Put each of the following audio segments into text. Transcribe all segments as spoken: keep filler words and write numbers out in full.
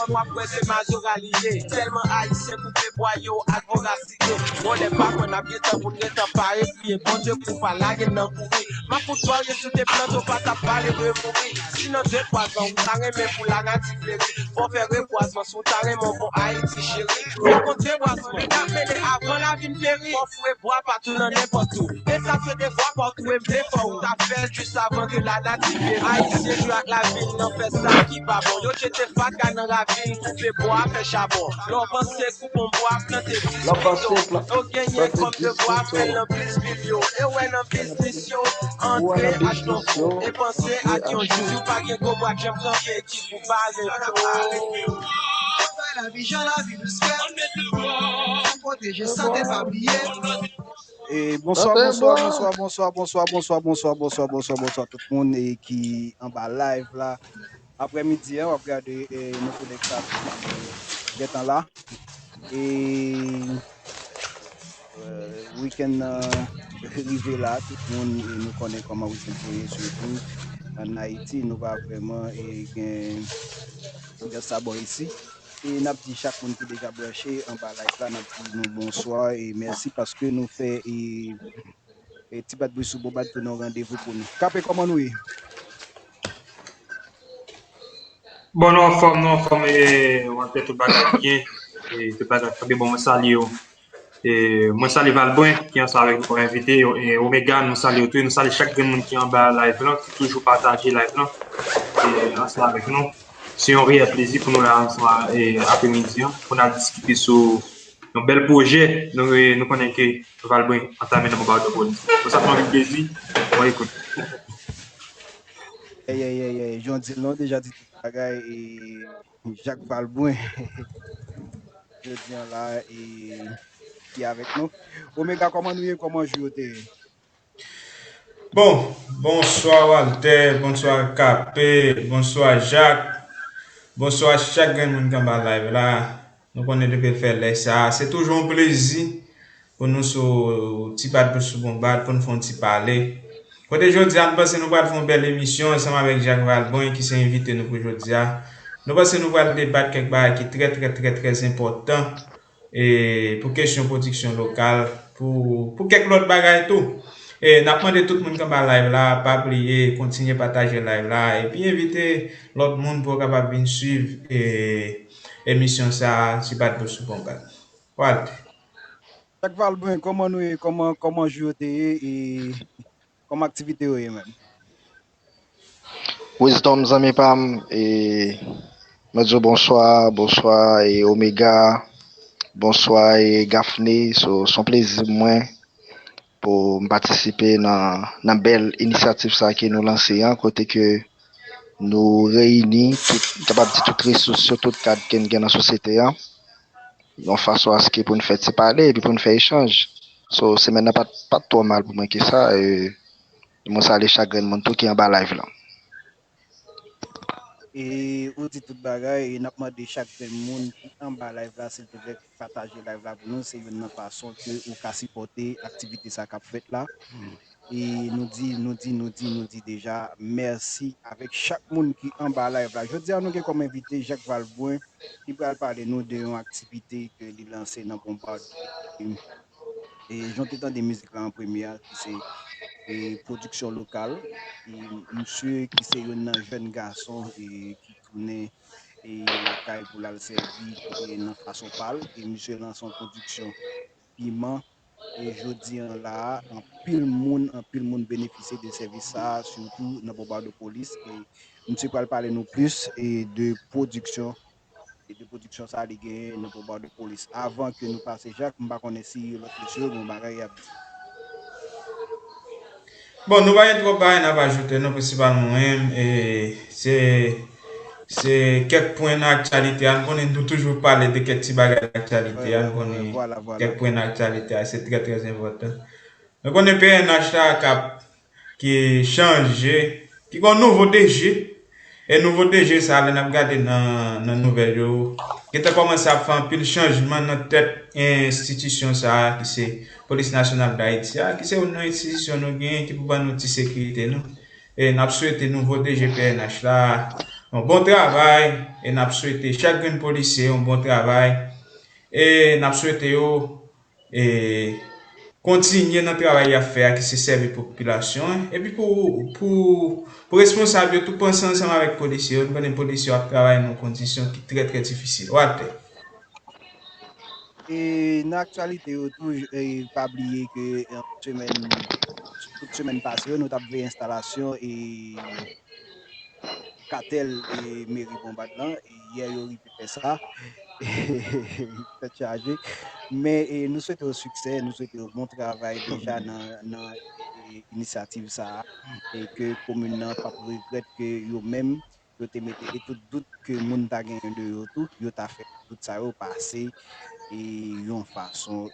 W ap wè se mazora li ye. Tèlman Ayisyen koupe bwa yo ak vorasite. Vòlè pa pran n ap gentan pou n gentan pare. Priye Bondye pou pa lage n nan kouri. M ap fout warye sou de plant ou pa t ap pale de mouri. Si nan de twa zan ou ta renmen pou lanati fleri, fò fè rebwazman si w ta renmen yon bon Ayiti cheri. Fò konn debwazman k ap mennen avan lavi n peri. Fò foure bwa patou nan nenpòt ou. E sa se devwa pa w tou e m defò w. Ta fè l jis avan ke lanati peri. Ayisyen jwe ak lavi n nan fè sa ki pa bon. Yo jete fatra nan ravin, koupe bwa, fè chabon. Lè w panse koupe yon bwa, plante dis pito. Yo genyen kòb de bwa, fè l nan plis vil yo. E w wè nan biznis yo, antre ak yon fo. E panse ak yon jou, si w pa gen gwo bwa k janm kanpe, ki pou bare to. Bay lavi jan lavi nou swè. Pwoteje sante pa bliye. E bonswa, bonswa, bonswa, bonswa, bonswa, bonswa, bonswa, bonswa, bonswa, bonswa, bonswa tout moun e ki anba live la. Aprè midi an, w ap gade e nouvo Lexus gentan la. E e, wikenn nan rive la, tout moun e nou konnen kòman wikenn se ye, sitou ann Ayiti, nou pa vrèman e gen, gen sa bò isi. E n ap di chak moun ki deja branche anba live la, n ap di nou bonswa e mèsi paske nou fè e, e Ti Bat Bri sou Bonbat pou nou randevou pou nou. Kape, kòman nou ye? Bon, nou anfòm, nou anfòm, e, w ap fè tout bagay byen, e, tout bagay ap kanpe bon, mwen salye w. E, mwen salye Valbrun, ki ansanm avèk nou kòm envite, e, Omega, nou salye w tou, e nou salye chak grenn moun ki anba live lan, ki toujou pataje live lan, e, ansanm avèk nou. Se yon reyèl plezi pou nou la ansanm, e, aprèmidi an, pou n al diskite sou yon bèl pwojè, nou, e, nou konnen ke Valbrun antame nan Bonbado Polis. Bon, sa fè anpil plezi, bon ekout. Ey, ey, ey, ey, jan w di l lan, w deja di tout bagay, e, Jacques Valbrun, jodi an la, e, ki avèk nou. Omega, kòman nou ye? Kòman jou yo te ye? Bon, bonswa Walter, bonswa Kape, bonswa Jacques, bonswa chak grenn moun ki anba live la. Nou konnen depi l fè lè sa, se toujou yon plezi pou nou sou Ti Bat Bri sou Bonbat, pou n fè yon ti pale. Kote jodi a, nou panse nou pral fè yon bèl emisyon ansanm avèk Jacques Valbrun, ki se envite nou pou jodi a. Nou panse nou pral debat kèk bagay ki trè, trè, trè, trè enpòtan e, pou kesyon pwodiksyon lokal, pou, pou kèk lòt bagay tou. E, n ap mande tout moun ki anba live la, pa bliye kontinye pataje live la, epi envite lòt moun pou yo kapab vin swiv e, emisyon sa a, Ti Bat Bri sou Bonbat. Walter. Jacques Valbrun, kòman nou ye? Kòman, kòman jou yo te ye? E kòman aktivite yo ye menm? Wisdom, zanmi pa m, e, mwen di w bonswa, bonswa, e, Omega, bonswa, e, Gaffney. So, se yon plezi pou mwen pou m patisipe nan, nan bèl inisyativ sa ke nou lanse an, kote ke nou reyini tout, m kapab di tout resous yo, tout kad ke n gen nan sosyete an, yon fason aske pou n fè ti pale epi pou n fè echanj. So, semèn nan pa t, pa t twò mal pou mwen ke sa. E, mwen salye chak grenn moun tou ki anba live lan. E ou di tout bagay, e n ap mande chak grenn moun ki anba live la, silvouplè, pataje live la pou nou. Se youn nan fason ke ou ka sipòte aktivite sa k ap fèt la. E nou di, nou di, nou di, nou di deja mèsi avèk chak moun ki anba live la. Jodi a, nou gen kòm envite Jacques Valbrun, ki pral pale nou de yon aktivite ke li lanse nan Bonbard. E jan w te tande mizik la an premye a, ki se e, pwodiksyon lokal. E misye ki se youn nan jèn gason e, ki tounen e, lakay pou l al sèvi e, nan fason pa l. E misye lanse yon pwodiksyon piman. E jodi an la a, anpil moun, anpil moun benefisye de sèvis sa a, sitou nan Bonbard Polis. E misye pral pale nou plis e, de pwodiksyon e de pwodiksyon sa a li genyen nan Bonbard Polis. Avan ke nou pase Jacques, m pa konnen si lòt mesye yo gen yon bagay y ap di. Bon, nou pa gen twòp bagay n ap ajoute non, prensipalman mwen menm, e, se, se kèk pwen nan aktyalite a. Nou konnen nou toujou pale de kèk ti bagay nan aktyalite a. Nou konnen kèk pwen nan aktyalite a, se trè, trè enpòtan. Nou konnen P N H la k ap ki chanje, ki gen yon nouvo D G. E nouvo D G sa a, lè n ap gade nan, nan nouvèl yo, gentan kòmanse ap fè anpil chanjman nan tèt enstitisyon sa a, ki se Polis Nasyonal d Ayiti a, ki se youn nan enstitisyon nou genyen ki pou ban nou ti sekirite nou. E n ap swete nouvo D G P N H la, yon bon travay, e n ap swete chak grenn polisye yon bon travay, e n ap swete yo e kontinye nan travay y ap fè a, ki se sèvi popilasyon an. Epi pou, pou, pou responsab yo tou panse ansanm avèk polisye yo. Nou konnen polisye yo ap travay nan yon kondisyon ki trè, trè difisil. Walter. E nan aktyalite yo tou, e, pa bliye ke, e, semèn, tout semèn pase yo, nou t ap veye enstalasyon e katèl e meri Bonbad lan. E yè yo rive fè sa. Tèt chaje. Men e, nou swete yo siksè, nou swete yo bon travay deja nan, nan e, inisyativ sa a. E ke komin nan p ap regrèt ke yo menm, yo te mete e tout dout ke moun ta genyen de yo tou, yo ta fè tout sa yo pase e yon fason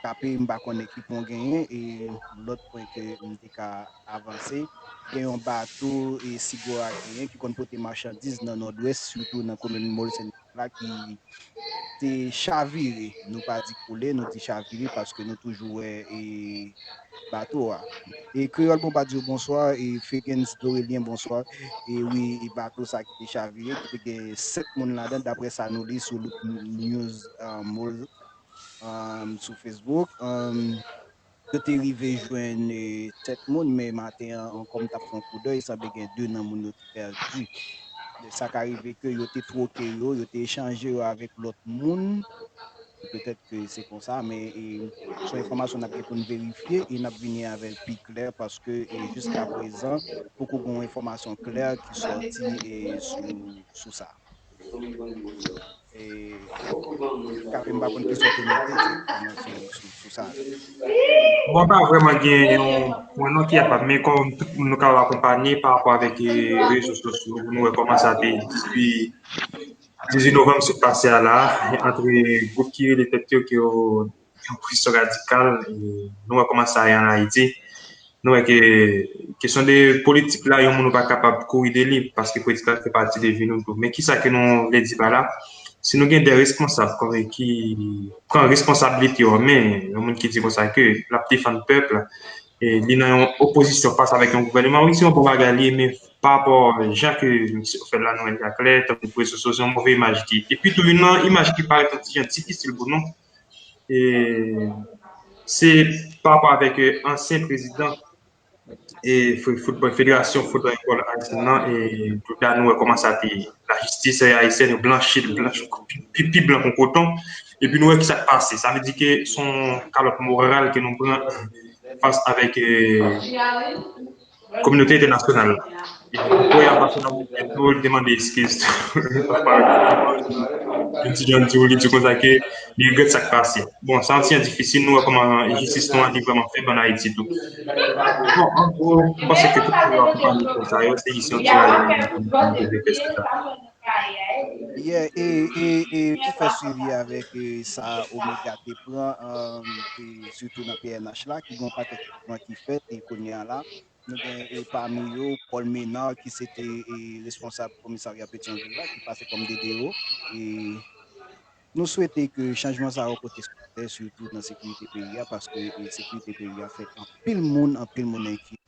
kape, m pa konnen ki pwen genyen, e lòt pwen ke m te ka avanse, gen yon bato e Sigora genyen ki konn pote machandiz nan Nòdwès, sitou nan komin Molsennèf la, ki te chavire, nou pa di koule, nou di chavire paske nou toujou wè e bato a. E Kreyòl Bonbadyo, bonswa, e Fegens Dorelien, bonswa. E wi, e bato sa ki te chavire, ki te gen sèt moun ladan, daprè sa nou li sou Loop News, um, Mol- um, sou Facebook. Um, yo te rive jwenn e, sèt moun, men maten an, ankò m t ap fè yon koudèy, sanble gen de nan moun yo te pèdi. Sa ka rive ke yo te twoke yo, yo te echanje yo avèk lòt moun. Petèt ke se konsa, men e, se yon enfòmasyon n ap gen pou n verifye e n ap vini avè l pi klè paske e, jiska prezan, poko gen yon enfòmasyon klè ki sòti e, sou, sou sa. E, Kafe, m pa konn ki sa w te note egzakteman sou, sou, sou sa. Bon, pa vrèman gen yon pwen non ki ap, men kòm tout moun nou ka akonpanye pa rapò avèk e, rezo sosyo, nou wè kòman sa te dispwi dizuit novanm sot pase a la, ant gwoup ki rele tèt yo ke yo yon opozisyon radikal, e nou wè kòman sa ye ann Ayiti. Nou wè ke kesyon de politik la, yon moun ou pa kapab kouri de li, paske politik la fè pati de vi nou tou. Men kisa ke nou vle di pa la? Si nou gen de responsab kòm ki pran responsablite yo an men, yon moun ki di konsa ke l ap defann pèp la, e li nan yon opozisyon fas avèk yon gouvènman, wi, se yon bon bagay li ye, men pa rapò jan ke misye fè l la, nou wè li aklè, tankou rezo sosyo, se yon move imaj ki, epi tou, youn nan imaj ki parèt yon ti jan difisil pou nou, e se pa rapò avèk e, ansyen prezidan e, federasyon foutbòl ayisyen nan, e jouda nou wè kòman sa te, lajistis ayisyèn yo blanchi l, blanch, pi, pi blan kon koton, epi nou wè kisa k pase. Sa vle di ke se yon kalòt moral ke nou pran fas avèk e, kominote entènasyonal la. Pou yon anbasadè ameriken tou, li te mande eskiz tou. Yon ti jan di w, li di konsa ke li regrèt sa k pase. Bon, sa yon ti jan difisil, nou wè kòman enjistis nou an li vrèman fèb ann Ayiti tou. Bon, an gwo, m panse ke tout moun yo akonpanye konsa yo, se jis yon ti rale pou nou te vle fè sou sa. Yeah, e, e, e pou fè swivi avèk e, sa Omega te pran, um, e, sitou nan P N H la, ki gen yon pakèt mouvman ki fèt e kounye a la, nou gen e, pami yo Paul Menard ki se te e, responsab komisarya Petyonvil la, ki pase kòm D D O. E nou swete ke chanjman sa yo pote siksè, sitou nan sekirite peyi a, paske e, sekirite peyi a fè anpil moun, anpil moun enkyete.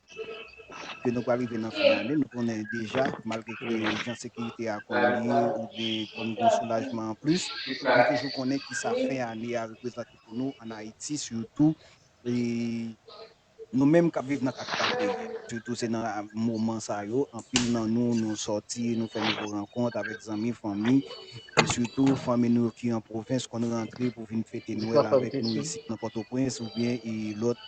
Ke nou pral rive nan fen ane, nou konnen deja, malgre ke jan sekirite a kòm li ye, oubyen kòm gen soulajman anplis, nou toujou konnen kisa fen ane a reprezante pou nou ann Ayiti, sitou e, nou menm k ap viv nan kapital peyi a. Sitou se nan moman sa yo, anpil nan nou, nou sòti, nou fè nouvo rankont avèk zanmi, fanmi, e sitou fanmi nou ki an pwovens konn rantre pou vin fete Nwèl avèk nou isit nan Pòtoprens oubyen e lòt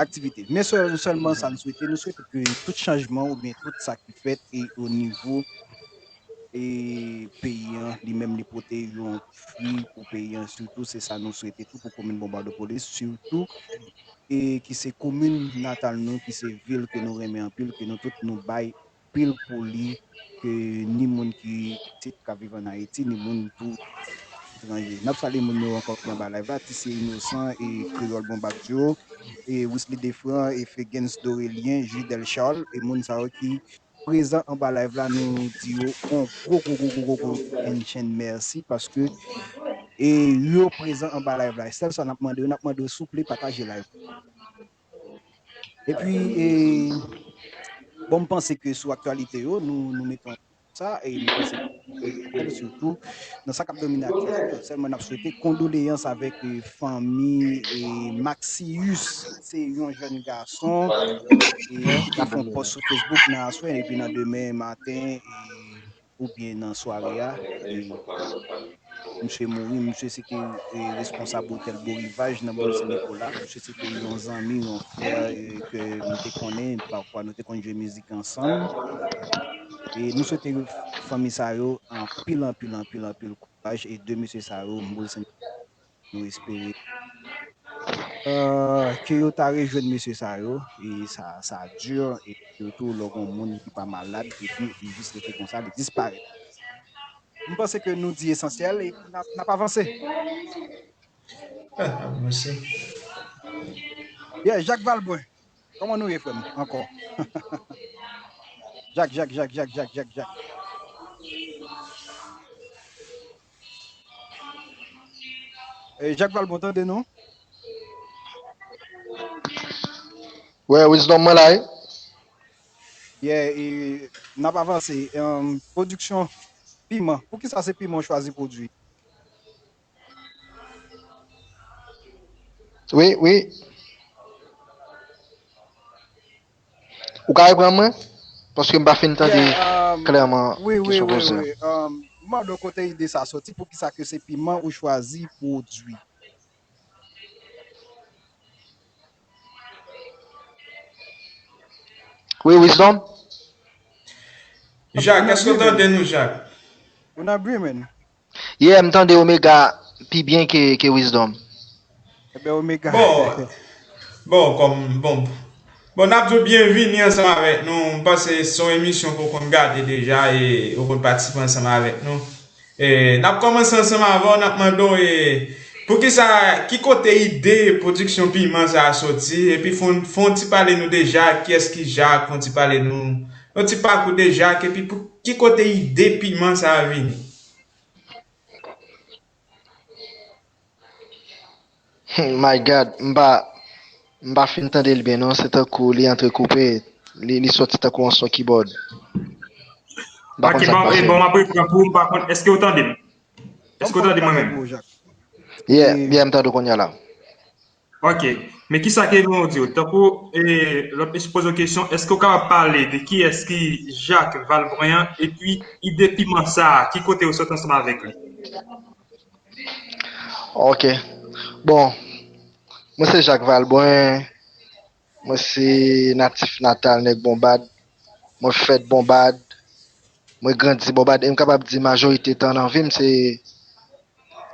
aktivite. Men sèl, sèlman sa n swete, nou swete ke tout chanjman oubyen tout sa ki fèt e o nivo e peyi an, li menm li pote yon fwi pou peyi an, sitou se sa nou swete tou pou komin Bonbadopolis, sitou e ki se komin natal nou, ki se vil ke nou renmen anpil, ke nou tout nou bay anpil pou li, ke ni moun ki isit k ap viv ann Ayiti, ni moun tou etranje. N ap salye moun nou ankò ki anba live la, Tisye Inosan e Kreyòl Bonbadyo, e Wisly Defran, e Fegens Dorelien, Judel Charles, e moun sa yo ki prezan anba live la, nou di yo yon gwo, gwo, gwo, gwo, gwo, gwo enchen mèsi paske e yo prezan anba live la. E sèl sa n ap mande yo, n ap mande yo souple pataje live. Epi, e, Bon, m panse ke sou aktyalite yo, nou, nou mete yon sa, e m panse ke, sitou, nan sa k ap domine aktyalite yo, sèlman n ap swete kondoleyans avèk, e, fanmi, e, Maxius, se yon jèn gason, e, ki te fè yon pòs sou Facebook nan aswè, epi nan demen maten, e, oubyen nan sware a, e, misye mouri, misye se te, e, responsab otèl Beau Rivage nan Boul Sen Nikola. Misye se te yon zanmi, yon frè, e, ke nou te konnen, pafwa nou te konn jwe mizik ansanm. E nou swete fanmi sa yo anpil, anpil, anpil, anpil kouraj. E de mesye sa yo, Boul Sen, nou espere, e, ke yo ta rejwenn mesye sa yo. E sa, sa di, e sitou lè w gen yon moun ki pa malad, epi li jis rete konsa, li disparèt. M panse ke nou di esansyèl e n ap, n ap avanse. Ah, mèsi. Yeah, Jacques Valbrun, kòman nou ye, frè m, ankò? Jacques, Jacques, Jacques, Jacques, Jacques, Jacques, Jacques. E, Jacques Valbrun, tande nou? Wè, Wisdom, mwen la, wi. Yeah, e, n ap avanse. Em, pwodiksyon piman. Poukisa se piman w chwazi pwodui? Wi, wi. Ou ka reprann mwen? Paske m pa fin tande klèman kesyon poze a. Wi, wi, wi. M mande w kote ide sa soti, poukisa ke se piman ou chwazi pwodui? Wi, Wisdom? Jacques, èske w tande nou, Jacques? Ou nan bri, menn. Yeah, m tande Omega pi byen ke, ke Wisdom. Ebyen, Omega. Bon, bon, kòm, bon, bon, n ap di w byenvini ansanm avèk nou. M panse se yon emisyon ke w konn gade deja e w konn patisipe ansanm avèk nou. E, n ap kòmanse ansanm avè w, n ap mande w, e, poukisa, ki kote ide pwodiksyon piman sa a soti? Epi fè yon, fè yon ti pale nou de Jak, kiyès ki Jak, fè yon ti pale nou, yon ti pakou de Jak, epi pou, ki kote ide piman sa a vini? My God, m pa, m pa fin tande l byen non, se tankou li antrekoupe, li, li soti tankou yon son kibòd. M pa konn sa k pase. Ok, bon, e bon, m ap reprann pou ou, m pa konn, èske w tande m? Èske w tande mwen menm? Yeah, yeah, m tande w kounye a la. Ok, men kisa ke nou di w? Tankou, e, lòt mesye poze w kesyon, èske w kapab pale de kiyès ki Jak Valbrun an, epi ide piman sa a, ki kote w sot ansanm avèk li? Ok. Bon, mwen se Jak Valbrun, mwen se natif natal nèg Bonbad, mwen fèt Bonbad, mwen grandi Bonbad, e m kapab di majorite tan nan vi m se,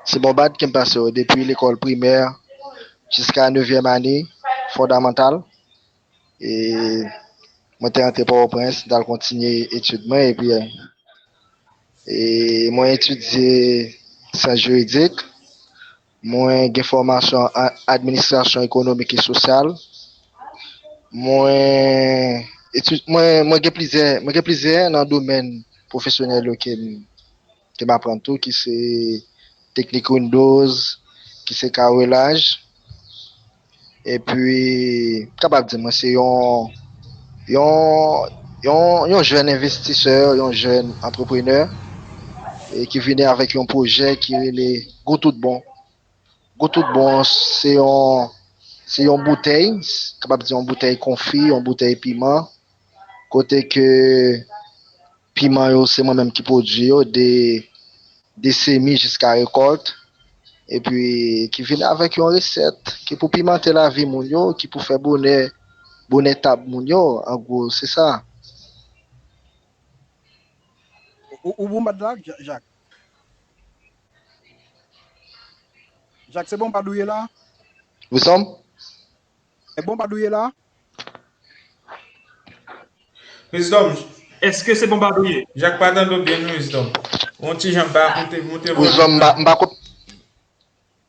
se Bonbad ke m pase yo, depi lekòl primè jiska nevyèm ane fondamantal. E mwen te rantre Pòtoprens, m t al kontinye etid mwen, epi, e mwen etidye syans jiridik, mwen gen fòmasyon an administrasyon ekonomik e sosyal, mwen, mwen, mwen gen plizyè, mwen gen plizyè nan domèn pwofesyonèl yo ke m ke m aprann tou, ki se teknik Windows, ki se kawelaj. Epi, m kapab di mwen se yon, yon, yon, yon jèn envestisè, yon jèn antreprenè, e ki vini avèk yon pwojè ki rele Gou Tout Bon. Gou Tout Bon, se yon, se yon boutèy, kapab di yon boutèy konfi, yon boutèy piman, kote ke piman yo, se mwen menm ki pwodui yo, de, de semi jiska rekòlt, epi ki vin avèk yon resèt ki pou pimante lavi moun yo, ki pou fè bonè, bonè tab moun yo, an gwo, se sa. Ou, ou Bonbad la, Jak? Jak, se Bonbad ou ye la? Wisdom? E Bonbad ou ye la? Wisdom. Èske se Bonbad ou ye? Jak pa tande w byen non, Wisdom. Yon ti jan ba, moute, moute vòlèm. Wisdom, m pa, m pa koute.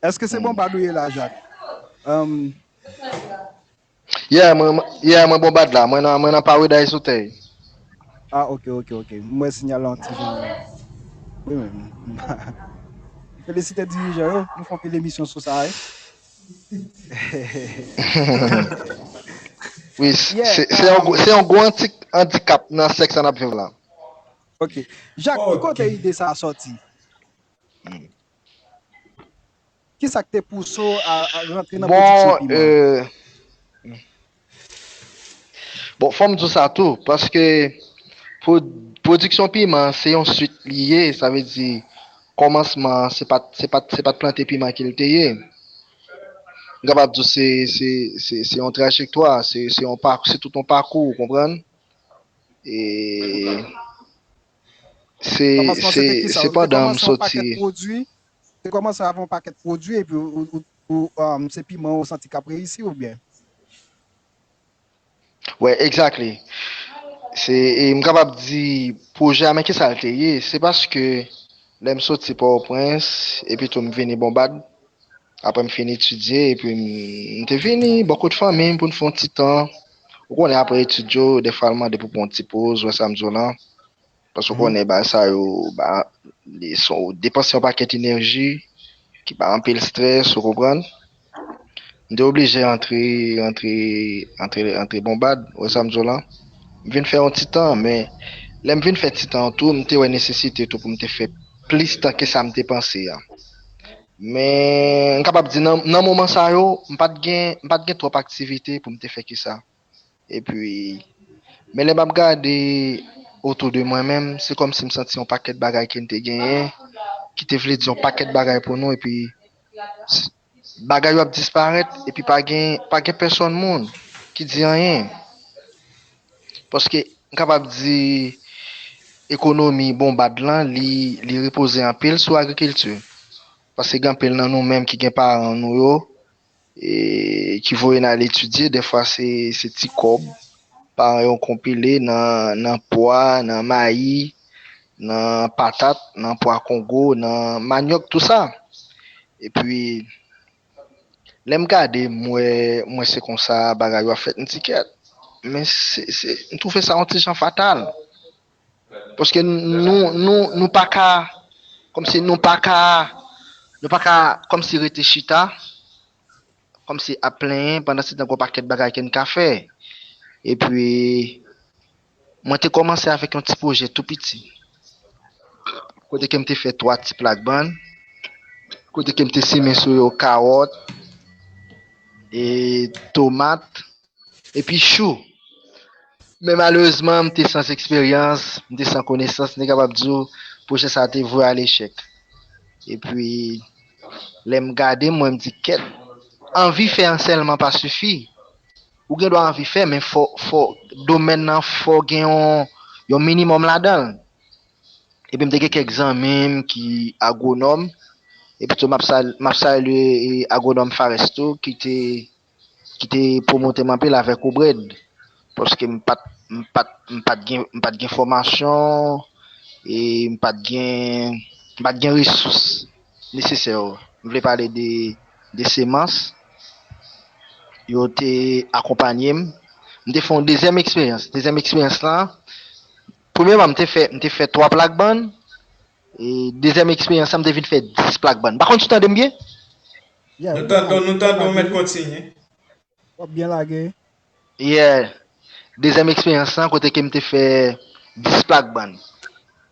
Èske se Bonbad ou ye la, Jak? Um, Yeah, mwen, mwen- yeah, mwen Bonbad la. Mwen nan, mwen nan Paradise Hotel. Ah, ok, ok, ok. M wè siyal la yon ti jan. Wi, men. Felisite dirijan yo. Nou fè yon pil emisyon sou sa, wi. Wi, s- Yeah, se se yon gwo- um, se yon gwo antik andikap nan sèks sa n ap viv la. Ok. Jak, ki kote ide sa a sòti? Ki sa k te pouse w a, a rantre nan pwodiksyon piman? Bon, fò m di w sa tou, paske pwodiksyon piman se yon swit li ye, sa vle di kòmansman se pa t se pa t se pa t plante piman ke l te ye. M kapab di w se se se se yon trajektwa, se se yon pa se tout yon pakou, ou konprann? E se se se pandan m soti. Te kòmanse avè yon pakèt pwodui epi ou, ou, ou, ou um, se piman ou santi k ap reyisi oubyen? Wè, exactly. Se e m kapab di pwojè a, men kisa l te ye? Se paske lè m soti Pòtoprens epi tou m vini Bonbad, apre m fin etidye epi m, m te vini bò kot fanmi m pou n fè yon ti tan. Ou konnen apre etid yo, defwa l mande pou pran yon ti poz, wè sa m di w lan. Paske ou konnen bagay sa yo, ba, li son depanse yon pakèt enèji ki ba anpil strès, ou konprann? M te oblije antre antre antre antre Bonbad, ou wè sa m di w lan? M vin fè yon ti tan, men lè m vin fè ti tan an tou, m te wè nesesite tou pou m te fè plis tan ke sa m te panse a. Men m kapab di nan nan moman sa yo, m pa t gen m pa t gen twòp aktivite pou m te fè ke sa. Epi men lè m ap gade otou de mwen menm, se kòmsi m santi yon pakèt bagay ke n te genyen, ki te vle di yon pakèt bagay pou nou, epi bagay yo ap disparèt epi pa gen pa gen pèsòn moun ki di anyen. Paske m kapab di ekonomi Bonbad lan li li repoze anpil sou agrikilti. Paske gen anpil nan nou menm ki gen paran nou yo e, ki voye n al etidye, defwa se se ti kòb paran yo konpile nan nan pwa, nan mayi, nan patat, nan pwa kongo, nan manyòk, tou sa. Epi lè m gade, m wè m wè se konsa bagay yo ap fèt, m di kèt, men se se m twouve sa yon ti jan fatal. Paske nou nou nou pa ka kòmsi nou pa ka nou pa ka kòmsi rete chita kòmsi ap plenyen pandan se tan gon pakèt bagay ke n ka fè. Epi mwen te kòmanse avèk yon ti pwojè tou piti kote ke m te fè twa ti plakbann, kote ke m te simen sou yo kawòt, e tomat, epi chou. Men malerezman, m te san eksperyans, m te san konesans, m te kapab di w pwojè sa a te vwe a lechèk. Epi lè m gade, m wè m di kèt, anvi fè an sèlman pa sifi. Ou gen dwa anvi fè, men fò fò domèn nan fò gen yon yon minimòm ladan l. Epi m te gen kèk zanmi m ki agwonòm. Epi tou m ap sal, m ap salye e, agwonòm Fares tou ki te ki te pwomote m anpil avèk Obred. Paske m pa t m pa t m pa t gen m pa t gen fòmasyon e m pa t gen m pa t gen resous nesesè yo. M vle pale de de semans. Yo te akonpanye m. M te fè yon dezyèm eksperyans. Dezyèm eksperyans lan, premyèman, m te fè m te fè twa plakbann. E dezyèm eksperyans lan, m te vin fè dis plakbann. M pa konn si w tande m byen? Nou tande w, nou tande w, mèt kontinye. W ap byen lage. Yeah. Dezyèm eksperyans lan, kote ke m te fè dis plakbann.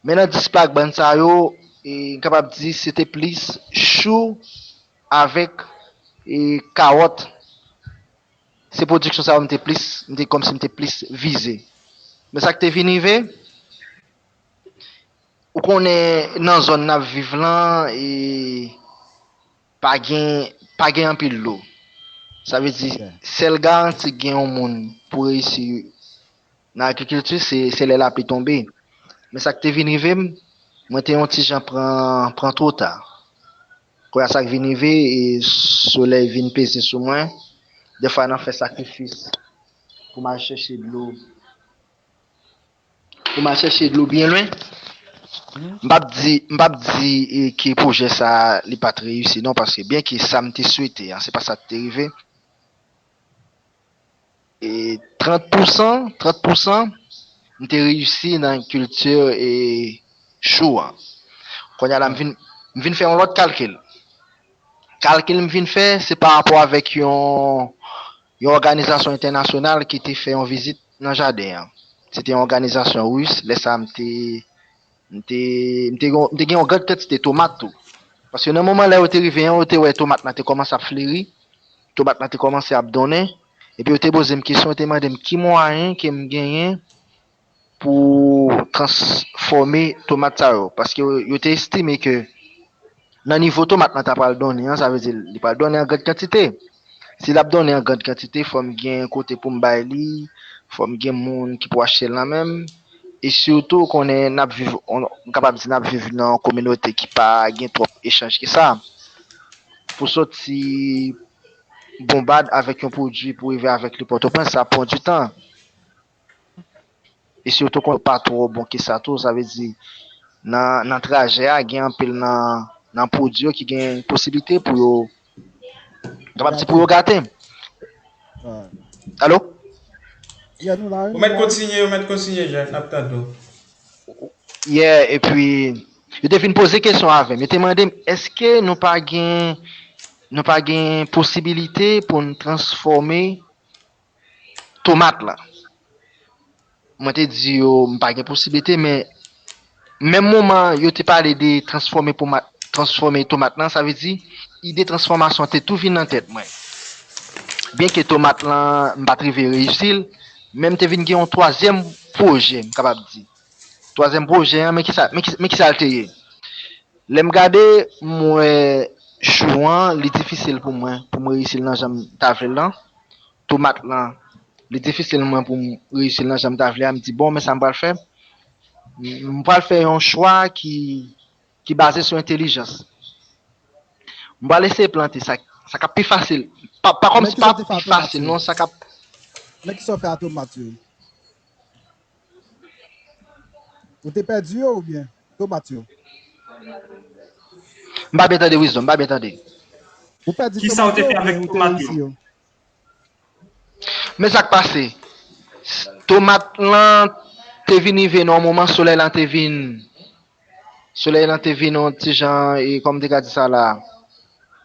Men nan dis plakbann sa yo, e, m kapab di se te plis chou avèk e, kawòt. Se pwodiksyon sa yo m te plis, m te kòmsi m te plis vize. Men sa k te vin rive, ou konnen nan zòn n ap viv lan, e, pa gen pa gen anpil dlo. Sa vle di, sèl garanti gen yon moun pou reyisi nan agrikilti, se se lè lapli tonbe. Men sa k te vin rive m, mwen te yon ti jan pran pran twò ta. Kounye a sa k vin rive, e solèy vin peze sou mwen. Defwa nan fè sakrifis pou m al chèche dlo pou m al chèche dlo byen lwen. M p ap di m p ap di e, ke pwojè sa a li pa t reyisi non, paske byen ke sa m te swete an, se pa sa k te rive. E trant pousan, trant pousan, m te reyisi nan kilti e chou an. Kounye a la, m vin, m vin fè yon lòt kalkil. Kalkil m vin fè, se pa rapò avèk yon, yon òganizasyon entènasyonal ki te fè yon vizit nan jaden an. se te yon òganizasyon ris. Lè sa a, m te, m te, m te, gen- m te gen yon grann kantite tomat tou. Paske nan moman lè yo te rive an, yo te wè tomat lan te kòmanse ap fleri, tomat lan te kòmanse ap donnen, epi yo te poze m kesyon, yo te mande m ki mwayen ke m genyen pou transfòme tomat sa yo, paske yo, yo te estime ke nan nivo tomat lan ta pral donnen an, sa vle di li pral donnen an grann kantite. Si l ap donnen an grann kantite, fò m gen kote pou m bay li, fò m gen moun ki pou achte l nan men m, e sitou konnen n ap viv, on- m kapab di n ap viv nan yon kominote ki pa gen twòp echanj ke sa. Pou soti Bonbad avèk yon pwodui pou rive avèk li Pòtoprens, sa pran du tan. E sitou kon pa twò bon ke sa tou, sa vle di nan, nan trajè a, gen anpil nan, nan pwodui yo ki gen posiblite pou yo, kapab di pou yo gate. Alo? Ou mèt kontinye, ou mèt kontinye, Jeff, n ap tande w. Yeah, epi yo te vin poze kesyon avè m. Yo te mande m, èske nou pa gen, nou pa gen posibilite pou n transfòme tomat lan? Mwen te di yo, m pa gen posiblite, men menm moman yo te pale de transfòme pomat, transfòme tomat lan, sa vle di ide transfòmasyon te tou vin nan tèt mwen. Byenke tomat lan, m pa t rive reyisi l, men m te vin gen yon twazyèm pwojè, m kapab di. Twazyèm pwojè an, men kisa, men ki, men kisa l te ye? Lè m gade, m wè chou an, li difisil pou mwen, pou m reyisi l nan jan m ta vle l lan. Tomat lan, li difisil mwen pou m reyisi l nan jan m ta vle a. M di, bon, men sa m pral fè. M pral fè yon chwa ki, ki baze sou entelijans. M pral eseye plante sa, sa k ap pi fasil. Pa, pa kòm si pa pi fasil, non, sa k ap. Men kisa w fè a tomat yo? Ou te pèdi yo oubyen tomat yo? M pa byen tande, Wisdom, m pa byen tande. Ou pèdi tomat yo oubyen ou te reyisi yo? Men sa k pase, tomat lan te vin rive nan yon moman, solèy lan te vin, solèy lan te vin yon ti jan, e kòm m te ka di sa la,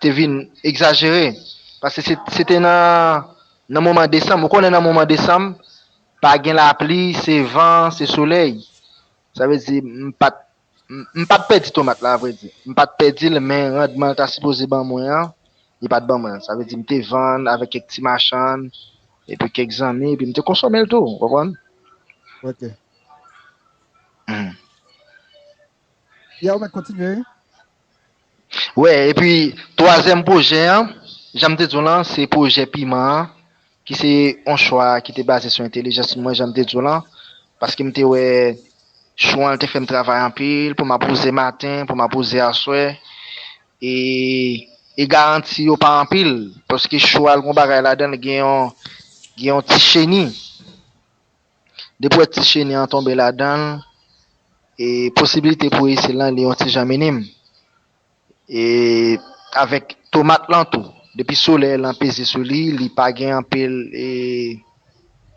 te vin egzajere. Paske se, se te nan, nan moman desanm, ou konnen nan moman desanm, pa gen lapli, se van, se solèy. Sa vle di, m pa t, m, m pa t pèdi tomat la, avrèdi. M pa t pèdi l, men randman l ta sipoze ban mwen an, li pa t ban mwen. Sa vle di, m te vann avèk kèk ti machann, epi kèk zanmi, epi m te konsome l tou, ou konprann? Ok. Hmm. Ya, ou mèt kontinye, wi. Wè, epi twazyèm pwojè an, jan m te di w lan, se pwojè piman an, ki se yon chwa ki te baze sou entelijans mwen, jan m te di w lan, paske m te wè chou an te fè m travay anpil, pou m ap wouze maten, pou m ap wouze aswè, e, e garanti yo pa anpil, paske chou a l gon bagay ladan l, gen yon, gen yon ti cheni. Depi w wè ti cheni an tonbe ladan l, e posibilite pou reyisi l lan, li yon ti jan minim. E avèk tomat lan tou, depi solèy lan peze sou li, li pa gen anpil, e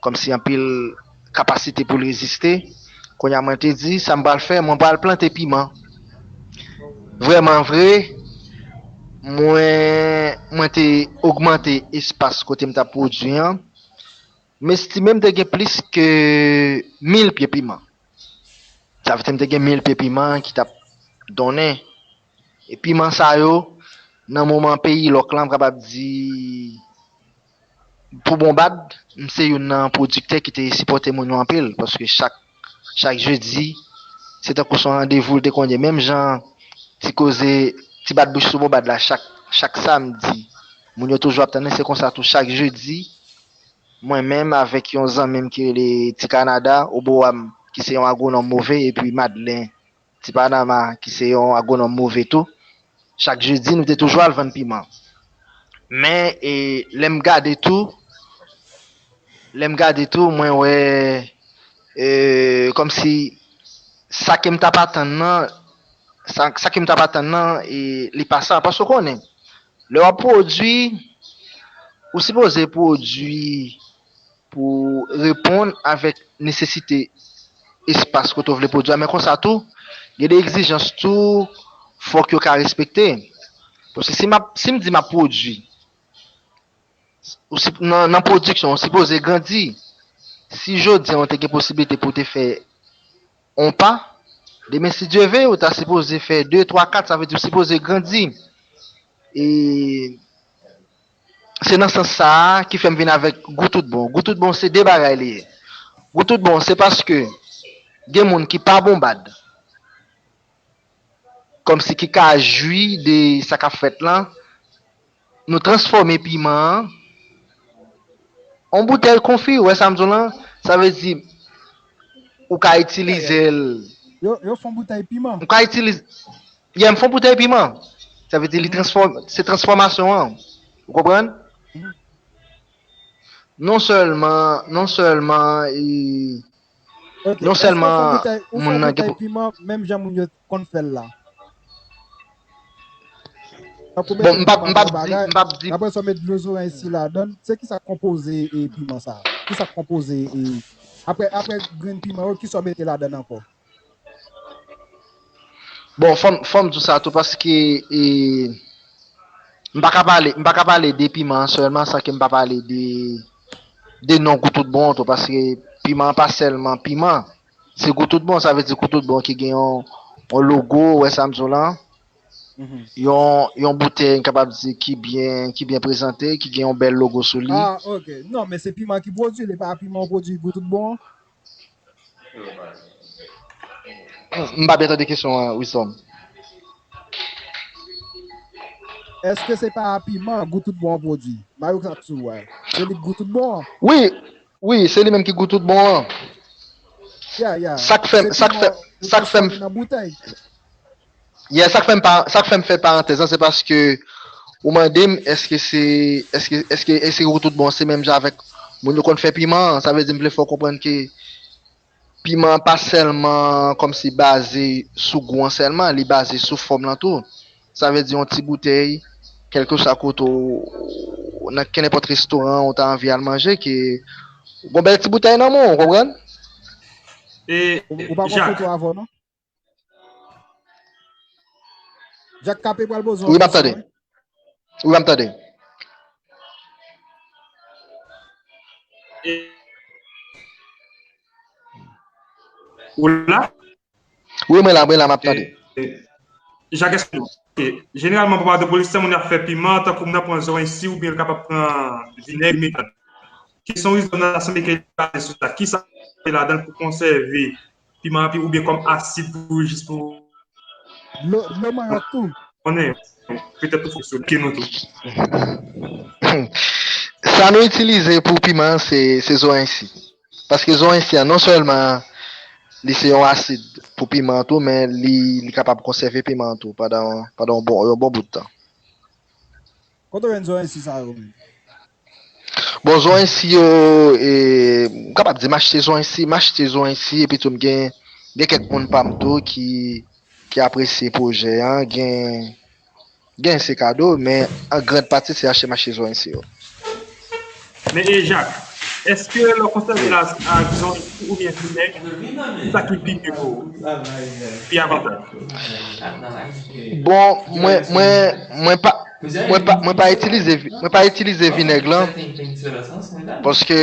kòmsi anpil kapasite pou l reziste. Kounye a mwen te di, sa m pral fè, mwen pral plante piman. Vrèman vre, mwen, mwen te ogmante espas kote m t ap pwodui an. M estime m te gen plis ke mil pye piman. Sa vle di m te gen mil pye piman ki t ap donnen. E piman sa yo, nan moman peyi lòk lan, m kapab di, pou Bonbad, m se youn nan pwodiktè ki te sipòte moun yo anpil, paske chak, chak jedi, se tankou se yon randevou l te konn ye. Menm jan ti koze, ti bat bouch sou Bonbad la, chak, chak samdi, moun yo toujou ap tann li, se konsa tou, chak jedi, mwen menm avèk yon zanmi m ki rele Ti Kanada, Oboam, ki se yon agwonòm move, epi Madlen, Ti Panama, ki se yon agwonòm move tou, chak jedi, nou te toujou al vann piman. Men, e, lè m gade tou, lè m gade tou, mwen wè, e, kòmsi sa ke m t ap atann nan, sa, sa ke m t ap atann nan, e, li pa sa. Paske w konnen, lè w ap pwodui, ou sipoze pwodui pou reponn avèk nesesite espas kote w vle pwodui a. Men konsa tou, gen de egzijans tou, fòk yo ka respekte. Paske si m ap, si m di m ap pwodui, ou si, nan, nan pwodiksyon, ou sipoze grandi. si jodi a ou te gen posiblite pou w te fè yon pa, demen, si Dye ve, ou ta sipoze fè de, twa, kat, sa vle di ou sipoze grandi. E se nan sans sa a ki fè m vin avèk Gou Tout Bon. Gou Tout Bon, se de bagay li ye. Gou Tout Bon, se paske gen moun ki pa bonbad, kòmsi ki ka jwi de sa k ap fèt lan. Nou transfòme piman an an boutèy konfi, ou wè sa m di w lan? Sa vle di, ou ka itilize l. Yo, yo fè yon boutèy piman. Ou ka itilize, yeah, m fè yon boutèy piman. Sa vle di, li transfòm, se transfòmasyon an. Ou konprann? Mhm. Non sèlman, non sèlman, e, Ok, non èske w fè sèlman bouteille, ou fè moun nan gen bouteille pou piment, menm jan moun yo konn fè l la? Tankou bon, mete m p ap, piman m p ap nan di, bagay, m p ap di. Apre sa, w met dlo zoranj si ladan l. Se ki sa k konpoze, e, piman sa? Ki sa k konpoze, e, apre, apre grenn piman yo, ki sa w mete ladan l ankò? Bon, fò m, fò m di w sa tou, paske, e, m pa ka pale, m pa ka pale de piman an sèlman san ke m pa pale de, de non Gou Tout Bon an tou, paske piman an pa sèlman piman. Se Gou Tout Bon, sa vle di Gou Tout Bon ki gen yon, yon logo, ou wè sa m di w lan? Mhm. Yon, yon boutèy, m kapab di, ki byen, ki byen prezante, ki gen yon bèl logo sou li. Ah, ok. Non, men se piman ki pwodui l, e pa piman ou pwodui Gou Tout Bon an? M pa byen tande kesyon an, Wisdom. Èske se pa piman Gou Tout Bon an pwodui? Mario Katsou, wè. Se li Gou Tout Bon an? Wi, wi, se li menm ki Gou Tout Bon an. Ya, ya. Sa k fè, sa k fè, sa k fè m nan boutèy. Yeah, sa k fè m pa, sa k fè m fè parantèz lan, se paske ou mande m, èske se, èske, èske, èske Gou Tout Bon se menm jan avèk moun yo konn fè piman an? Sa vle di m vle fè w konprann ke piman an pa sèlman kòmsi baze sou gou an sèlman, li baze sou fòm lan tou. Sa vle di yon ti boutèy, kèlkeswa kote w, nan kenenpòt restoran ou ta anvi al manje, ke gon bèl ti boutèy nan men w, ou konprann? E, ou, ou pa pran foto avè w, non? Jack Capé pral poze yon kesyon, wi. Wi, m ap tande. Wi, m ap tande. Ou la? Wi, mwen la, mwen la, m ap tande. E, e, Jacques, ok. Jeneralman, Pòtoprens, moun ap fè piman, tankou moun ap pran zoranj si, oubyen l kapab pran vinèg, metad. Kesyon Wisdom nan, sa se ke li pale sou sa. Kisa k ladan l pou konsève piman an pi, oubyen kòm asid pou jis pou dlo, dlo manyòk tou. Konnen, petèt pou fonksyone nou tou. Sa nou itilize pou piman an, se, se zoranj si. Paske zoranj si an, non sèlman li se yon asid pou piman an tou, men li, li kapab konsève piman an tou pandan, pandan yon bon, yon bon bout tan. Kote w jwenn zoranj si sa yo menm? Bon, zoranj si yo, e, m kapab di m achte zoranj si, m achte zoranj si, epi tou m gen, gen kèk moun pa m tou ki, ki apresye pwojè an, gen, gen se kado, men an grand pati se achte m achte zoranj si yo. Men, e, Jak, èske lè w konsève l ak zoranj si oubyen vinèg, ki sa ki pi mye pou ou? Pi avantaj? Bon, mwen, mwen, mwen pa, mwen pa, mwen pa itilize vi-, mwen pa itilize vinèg lan, paske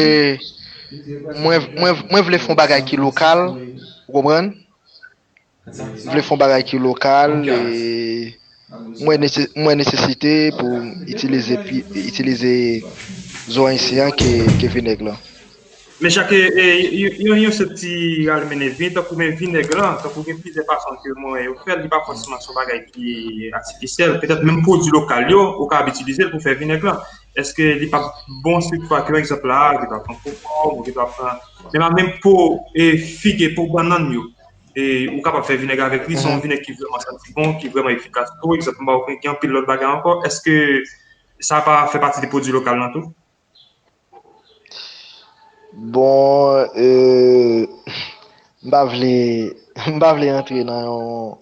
mwen, mwen, mwen vle fè yon bagay ki lokal, ou konprann? M vle fè yon bagay ki lokal, e mwen nese-, mwen nesesite pou m itilize pi, itilize zoranj si an ke, ke vinèg lan. Men chak, e, e, yon, yon, yon sèl ti al mennen vin, tankou men vinèg lan, tankou gen plizyè fason ke mwen wè yo fè l, li pa fòseman se yon bagay ki atifisyèl. Petèt menm pwodui lokal yo, ou kapab itilize l pou fè vinèg lan. Èske li p ap bon si toutfwa ke, pa egzanp la, ou ta pran konkonm, ou ta pran, men pa menm po, e, fig e po bannann yo, e, ou kapab fè vinèg avèk li, se yon vinèg ki vrèman santi bon, ki vrèman efikas tou. Egzanp, m ba w gen anpil lòt bagay ankò. Èske sa pa fè pati de pwodui lokal lan tou? Bon, e, m pa vle, m pa vle antre nan yon,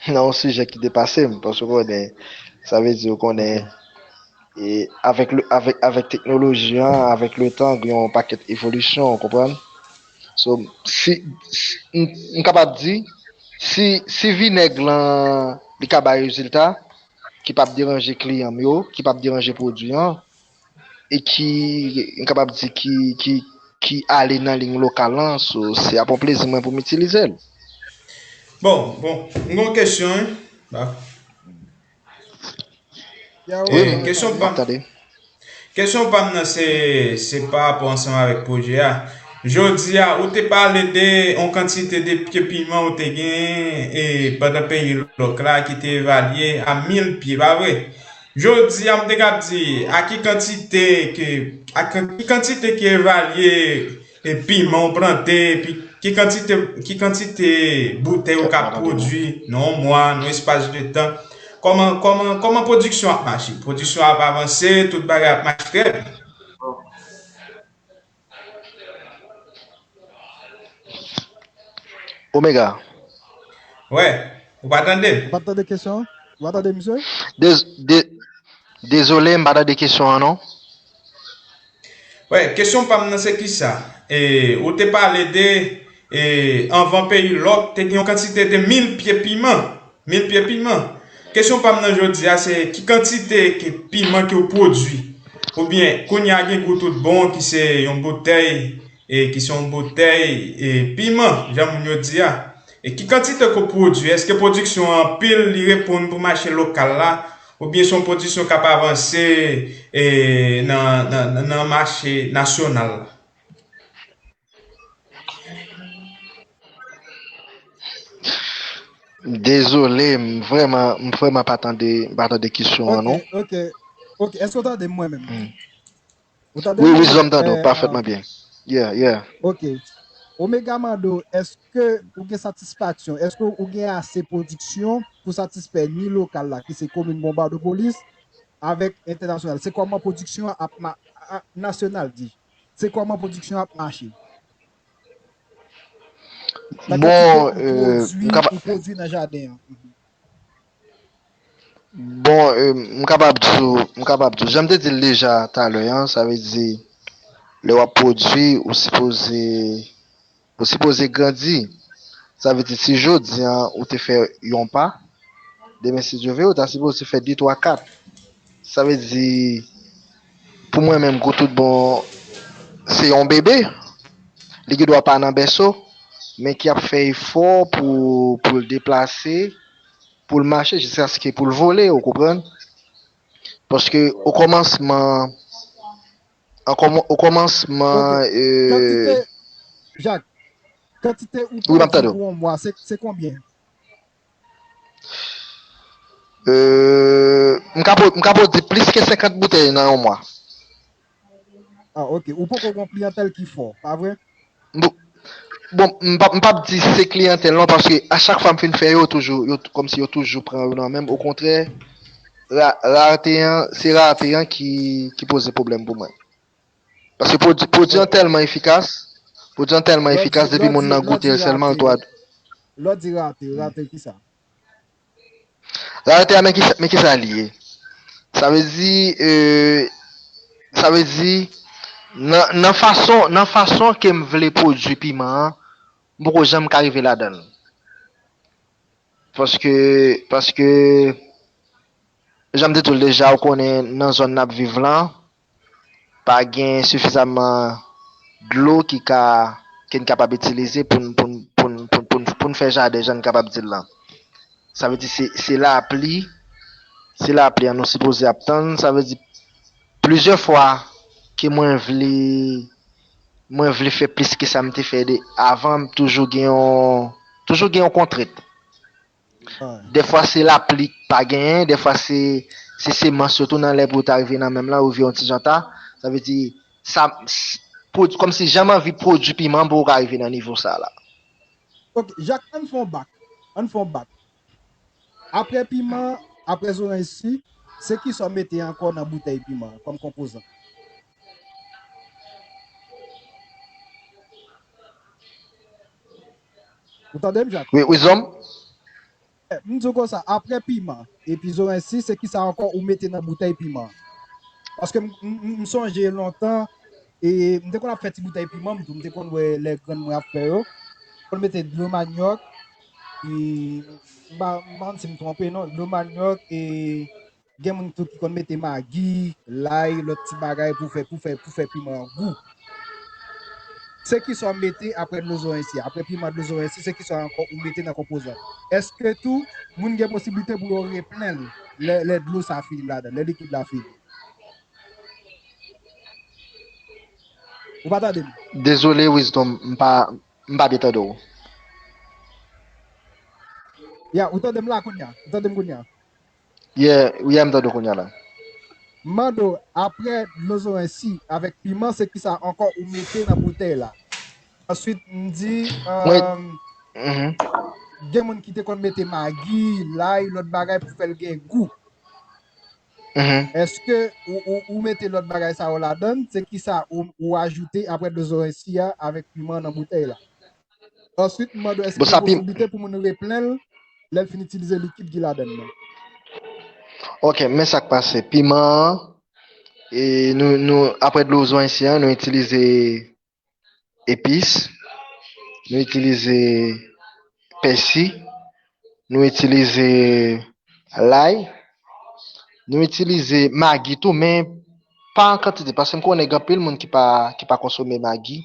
nan yon sijè ki depase m, paske w konnen, sa vle di, w konnen, e avèk le, avèk, avèk teknoloji an, avèk le tan, gen yon pakèt evolisyon, w konprann? So, si, si, m, m kapab di, si, si vinèg lan, li ka bay rezilta, ki p ap deranje kliyan m yo, ki p ap deranje pwodui an, e ki, m kapab di, ki, ki, ki ale nan liy lokal lan, so, se ap yon plezi mwen pou m itilize l. Bon, bon, m gen yon kesyon, wi. Ba. Yo, E, yo, kesyon tande. pa Tande. Kesyon pa m nan se, se pa rapò ansanm avèk pwojè a. Jodi a, ou te pale de yon kantite de pye piman ou te genyen e pandan peyi lòk la ki te evalye a mil pye, pa vre? Jodi a, m te kab di, a ki kantite ke, a ki kantite ki evalye e piman ou plante, epi ki kantite, ki kantite boutèy ou ka pwodui nan yon mwa, nan yon espas de tan? Kòman, kòman, kòman pwodiksyon ap mache? Pwodiksyon ap avanse, tout bagay ap mache trè byen. Omega. Wè, ou pa tande m? Ou pa tande kesyon? Ou pa tande misye? Dez- de- Dezole, m pa tande kesyon an non. Wè, kesyon pa m nan se kisa? E, ou te pale de, e, anvan peyi lòk, te gen yon kantite de mil pye piman. Mil pye piman. Kesyon pa m nan jodi a se ki kantite ke piman ke w pwodui? Oubyen, kounye a gen gou tout bon ki se yon boutèy, e, ki se yon boutèy, e, piman, jan moun yo di a. E ki kantite ke w pwodui? Èske pwodiksyon an anpil, li reponn pou mache lokal la? Oubyen se yon pwodiksyon k ap avanse, e, nan, nan, nan, nan mache nasyonal la? Dezole, m vrèman, m vrèman pa tande, m pa tande kesyon an Ok, non. Ok, ok. Èske w tande m mwen menm? Hmm. Ou tande Wi, m? wi, zòm tande w Eh, pafètman byen. Yeah, yeah. Ok. Omega Mando, èske ou gen satisfaksyon? Èske ou gen ase pwodiksyon pou satisfè ni lokal la, ki se komin Bonbadopolis, avèk entènasyonal? Se kòman pwodiksyon an ap ma- a- nasyonal di? Se kòman pwodiksyon an ap mache? Nan kantite Bon, ou euh, m pwodui, kapa- ou pwodui nan jaden an. Mhm. Bon, euh, m kapab di w, m kapab di w, jan m te di l deja talè an, sa vle di, lè w ap pwodui, ou sipoze, ou sipoze grandi. Sa vle di, si jodi an, ou te fè yon pa, demen, si Dye vle, ou ta sipoze fè de, twa, kat. Sa vle di, pou mwen menm, gou tout bon, se yon bebe. Li gen dwa pa nan bèso, men ki ap fè efò pou, pou l deplase, pou l mache, jiskaske pou l vole, ou konprann? Paske o kòmansman, an kòman- o Ok. kòmansman, euh, Kantite, Jacques, kantite ou wi, m ap pwodui tande w. Pou yon mwa, se, se konbyen? Euh, m ka pwodui plis ke senkant boutèy nan yon mwa. Ah, ok. Ou poko gen yon kliyantèl ki fò, pa vre? Bon, bon, m p ap, m p ap di se kliyantèl non, paske a chak fwa m fin fè yo, toujou, yo, kòmsi yo toujou pran yo nan men m. Okontrè, ra, rate an, se rate an ki, ki poze pwoblèm pou mwen. Paske pwodui, pwodui an tèlman efikas, pwodui an tèlman efikas, depi moun nan goute l sèlman, l twa. Lè w di rate, rate ki sa? Rate a, men ki, men ki sa li ye? Sa vle di, euh, sa vle di, nan, nan fason, nan fason ke m vle pwodui piman an, m poko janm ka rive ladan l. Paske, paske, jan m te di w deja, ou konnen nan zòn n ap viv lan, pa gen sifizaman dlo ki ka, ke n kapab itilize pou n, pou n, pou n, pou n, pou n, pou n fè jaden, jan n kapab di l lan. Sa vle di se, se lapli, se lapli an nou sipoze ap tann. Sa vle di plizyè fwa ke mwen vle, mwen vle fè plis ke sa m te fè de avan, m toujou gen yon, toujou gen yon kontrent. Dèfwa se lapli k pa genyen, dèfwa se, se semans yo tou nan lè pou yo ta rive nan men m lan, yo vin yon ti jan ta. Sa vle di, sa, s- pwodui, kòmsi jan m anvi pwodui piman pou yo ka rive nan nivo sa la. Ok, Jacques, ann fè yon bak. Ann fè yon bak. Apre piman, apre zoranj si, se ki sa w mete ankò nan boutèy piman an kòm konpozan? Ou tande m, Jacques? Wi, wi, zòm. Eh, m di w konsa, apre piman, epi zoranj si, se ki sa ankò ou mete nan boutèy piman? Paske m, m, m, m sonje lontan, e m te konn ap fè ti boutèy piman, m tou, m te konn wè lè grann mwen ap fè yo. Konn mete dlo manyòk, e m pa, m pa konn si m twonpe non, dlo manyòk, e gen moun tou ki konn mete magi, lay, lòt ti bagay pou fè, pou fè, pou fè piman an gou. Se kisa w mete apre dlo zoranj si a? Apre piman dlo zoranj si, se kisa ankò ou mete nan konpozan? Èske tou, moun gen posiblite pou yo replen l lè, lè dlo sa fini ladan, lè likid la fini? Ou pa tande m? Dezole, Wisdom, m pa, m pa byen tande w. Ya, ou tande m la kounye a? Ou tande m kounye a? Yeah, yeah, m tande w kounye a la. M mande w, apre dlo zoranj si avèk piman, se kisa ankò ou mete nan boutèy la? Answit, m di, Mwen, euh, mhm, gen moun ki te konn mete magi, lay, lòt bagay pou fè l gen gou. Mhm. Èske ou, ou, ou mete lòt bagay sa yo ladan? Se kisa ou, ou ajoute apre dlo zoranj si a avèk piman nan boutèy la? Answit, m mande w èske Bon, gen sa pi posiblite pou moun replen l lè l fin itilize likid ki ladan l nan? Ok, men sa k pase. Piman an, e nou, nou, apre dlo zoranj si a, nou itilize epis, nou itilize pèsi, nou itilize lay, nou itilize magi tou, men pa an kantite, paske m konnen gen anpil moun ki pa, ki pa konsome magi.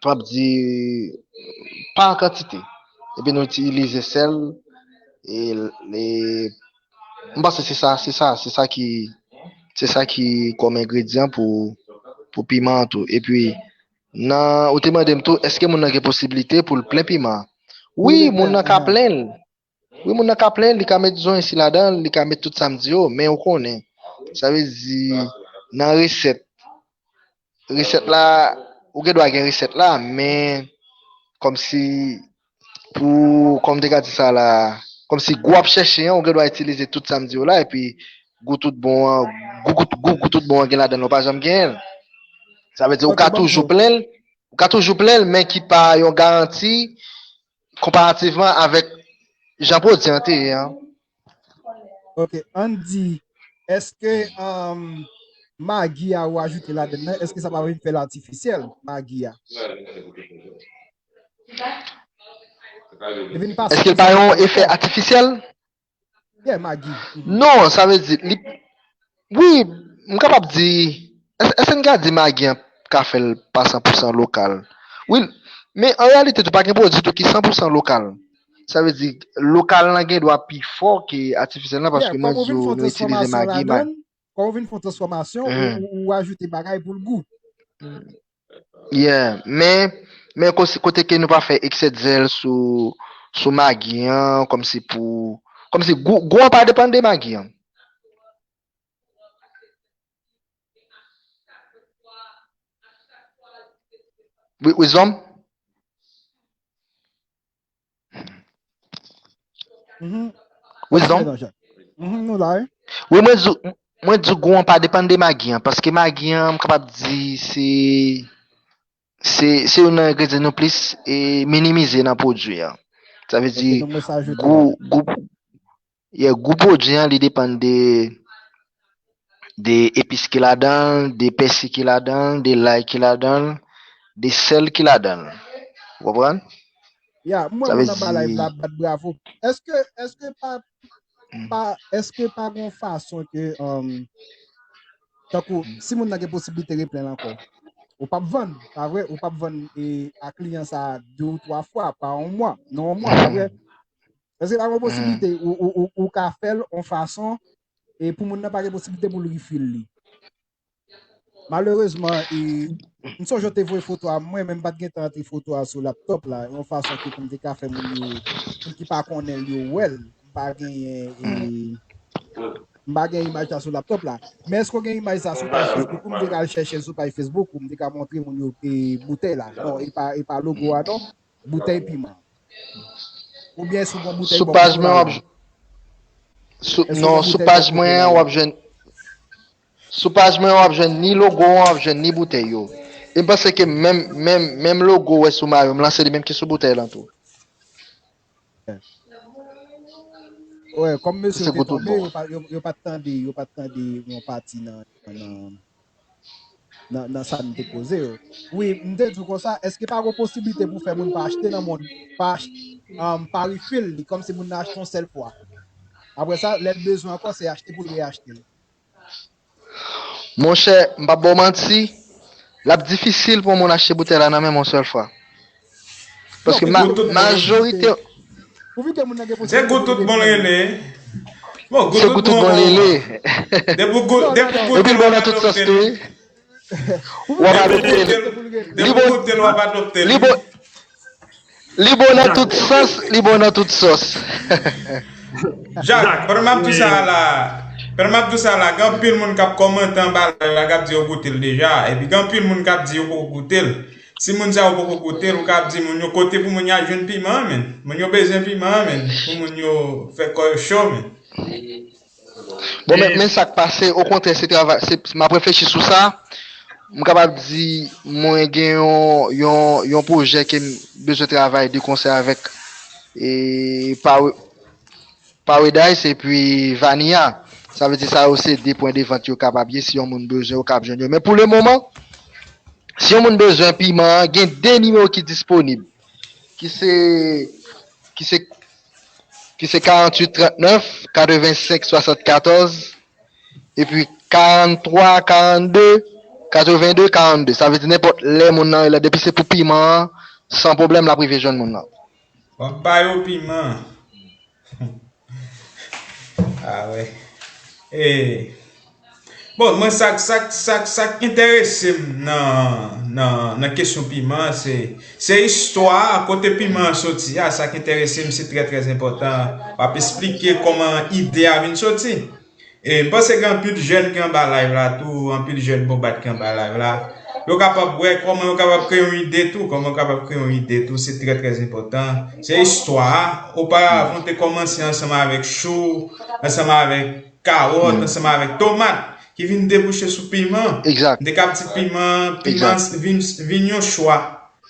T ap di pa an kantite. Epi nou itilize sèl, e, e m panse se sa, se sa, se sa ki, se sa ki kòm engredyan pou, pou piman an tou. Epi, nan, ou te mande m tou, èske moun nan gen posiblite pou l plen piman an? Wi, moun nan ka plen l. Wi, moun nan ka plen l, li ka met zoranj si ladan l, li ka met tout sa m di yo, men ou konnen. Sa vle di, nan resèt, resèt la, ou gen dwa gen resèt la, men kòmsi pou, kòm m te ka di sa la, kòmsi gou w ap chèche an, ou gen dwa itilize tout sa m di yo la, epi gou tout bon an, gou, gou, gou, gou tout bon an gen ladan l, ou pa janm genyen l. Sa vle di, ou ka toujou plen l, ou ka toujou plen l, men ki pa yon garanti konparativman avèk jan pwodui an te ye an. Ok, ann di, èske, um, magi a ou ajoute ladan nan, èske sa pa vin fè l atifisyèl, magi a? Li vin pase Èske l pa yon efè atifisyèl? Yeah, magi. Mhm. Non, sa vle di, li, wi, m kapab di, èske, èske n ka di magi an ka fè l pa san pou san lokal? Wi, men an reyalite tou, pa gen pwodui tou ki san pou san lokal. Sa vle di, lokal lan gen dwa pi fò ke atifisyèl lan, paske mwen di w, nou itilize magi, ma- Kòm ou vin fè yon transfòmasyon, ou, ou, ou ajoute bagay pou l gou. Yeah, men, men kote, kote ke nou pa fè eksè zèl sou, sou magi an, kòmsi pou, kòmsi gou, gou an pa depann de magi an. Wi, Wisdom? Mhm. Wisdom? Mhm, nou la, wi. Wi, mwen di, mwen di gou an pa depann de magi an, paske magi an, m kapab di se, se, se youn nan engredyan nou plis, e, minimize nan pwodui an. Sa vle di, gou, gou, yeah, gou pwodui an, li depann de, de epis ki ladan l, de pèsi ki ladan l, de lay ki ladan l, de sèl ki ladan l. Ou konprann? Ya, m wè moun nan ba live la ap bat bravo. Èske, èske pa, pa, èske pa gon fason ke, um, tankou, si moun nan gen posiblite replen l ankò, ou p ap vann, pa vre? Ou p ap vann, e, a kliyan sa de ou twa fwa pa yon mwa, nan yon mwa, pa vre? Èske pa gon posiblite ou, ou, ou, ou ka fè l yon fason, e pou moun nan pa gen posiblite pou l refill li? Malerezman, e, m sonje w te voye foto a mwen, men m pa t gentan antre foto a sou laptop la, yon fason ke pou m te ka fè moun yo, moun ki pa konnen l yo wè l. M pa genyen, e, m pa gen imaj la sou laptop la. Men èske w gen imaj sa sou paj Facebook ou? M te ka al chèche l sou paj Facebook ou, m te ka montre moun yo, e, boutèy la. Non, e pa, e pa logo a non. Boutèy piman. Oubyen si w gen boutèy Sou bò paj kote w mwen, la w ap la. Jwenn, sou, Èske w non, gen sou boutèy bò paj kote w mwen la an, w la? W ap jwenn, sou paj mwen an, w ap jwenn ni logo an, w ap jwenn ni boutèy yo. E m panse ke menm, menm, menm logo w wè sou mayo m lan, se li menm ki sou boutèy lan tou. Wè, kòm mesye yo te tonbe, yo pa, yo, yo pa t tande, yo pa t tande yon pati nan, nan, nan, nan sa n te poze yo. Wi, m te di w konsa, èske pa gen posiblite pou fè moun pa achte nan moun, pa ach-, um, pa refill li, kòmsi moun nan achte yon sèl fwa? Apre sa, lè l bezwen ankò, se achte pou l reachte l. Monchè, m p ap ba w manti, L ap difisil pou yon moun achte boutèy la nan men m yon sèl fwa. Paske ma, majorite. Pou vide moun nan gen posibilite. Se gout tout bon rele. Bon, gout tout bon rele. Depi gout, depi gout. Epi l bon nan tout sans tou, wi. W ap adopte l. Depi gout, depi gout, w ap adopte l. Li bon, li bon nan tout sans, li bon nan tout sòs. Jak, pandan m ap di sa la, pandan m ap di sa la, gen anpil moun k ap kòmante anba live la, k ap di yo goute l deja, epi gen anpil moun k ap di yo poko goute l. Si moun sa yo poko goute l, ou ka ap di moun yo kote pou moun yo al jwenn piman an, menn. Moun yo bezwen piman an, menn, pou moun yo fè kò yo cho, menn. Bon, men, men sa k pase, okontrè, se travay, se, m ap reflechi sou sa. M kapab di, mwen gen yon, yon, yon pwojè ke m bezwen travay de konsè avèk, e, Power-, Paradise epi Vania. Sa vle di sa yo se de pwen de vant yo kapab ye, si yon moun bezwen, yo kapab jwenn yo. Men pou le moman, si yon moun bezwen piman an, gen de nimewo ki disponib, ki se, ki se ki se karanntuit trannèf, katrevensenk swasannkatòz, epi karanntwa karannde, katrevende karannde. Sa vle di nenpòt lè moun nan rele, depi se pou piman an, san pwoblèm, l ap rive jwenn moun nan. W ap ba yo piman. Ah wè. E, Bon, mwen, sa, sa, sa, sa k enterese m nan, nan, nan kesyon piman an, se, se istwa a, kote piman an soti a, sa k enterese m, se trè, trè enpòtan. W ap esplike kòman ide a vin soti. E m panse gen anpil jèn ki anba live la tou, anpil jèn Bonbat ki anba live la. Yo kapab wè kòman yo kapab kreye yon ide tou, kòman yo kapab kreye yon ide tou, se trè, trè enpòtan. Se istwa a. Oparavan, te kòmanse ansanm avèk chou, ansanm avèk kawòt ansanm avèk tomat ki vin debouche sou piman. Egzak. M te kab di piman, piman Egzak. vin, vin yon chwa.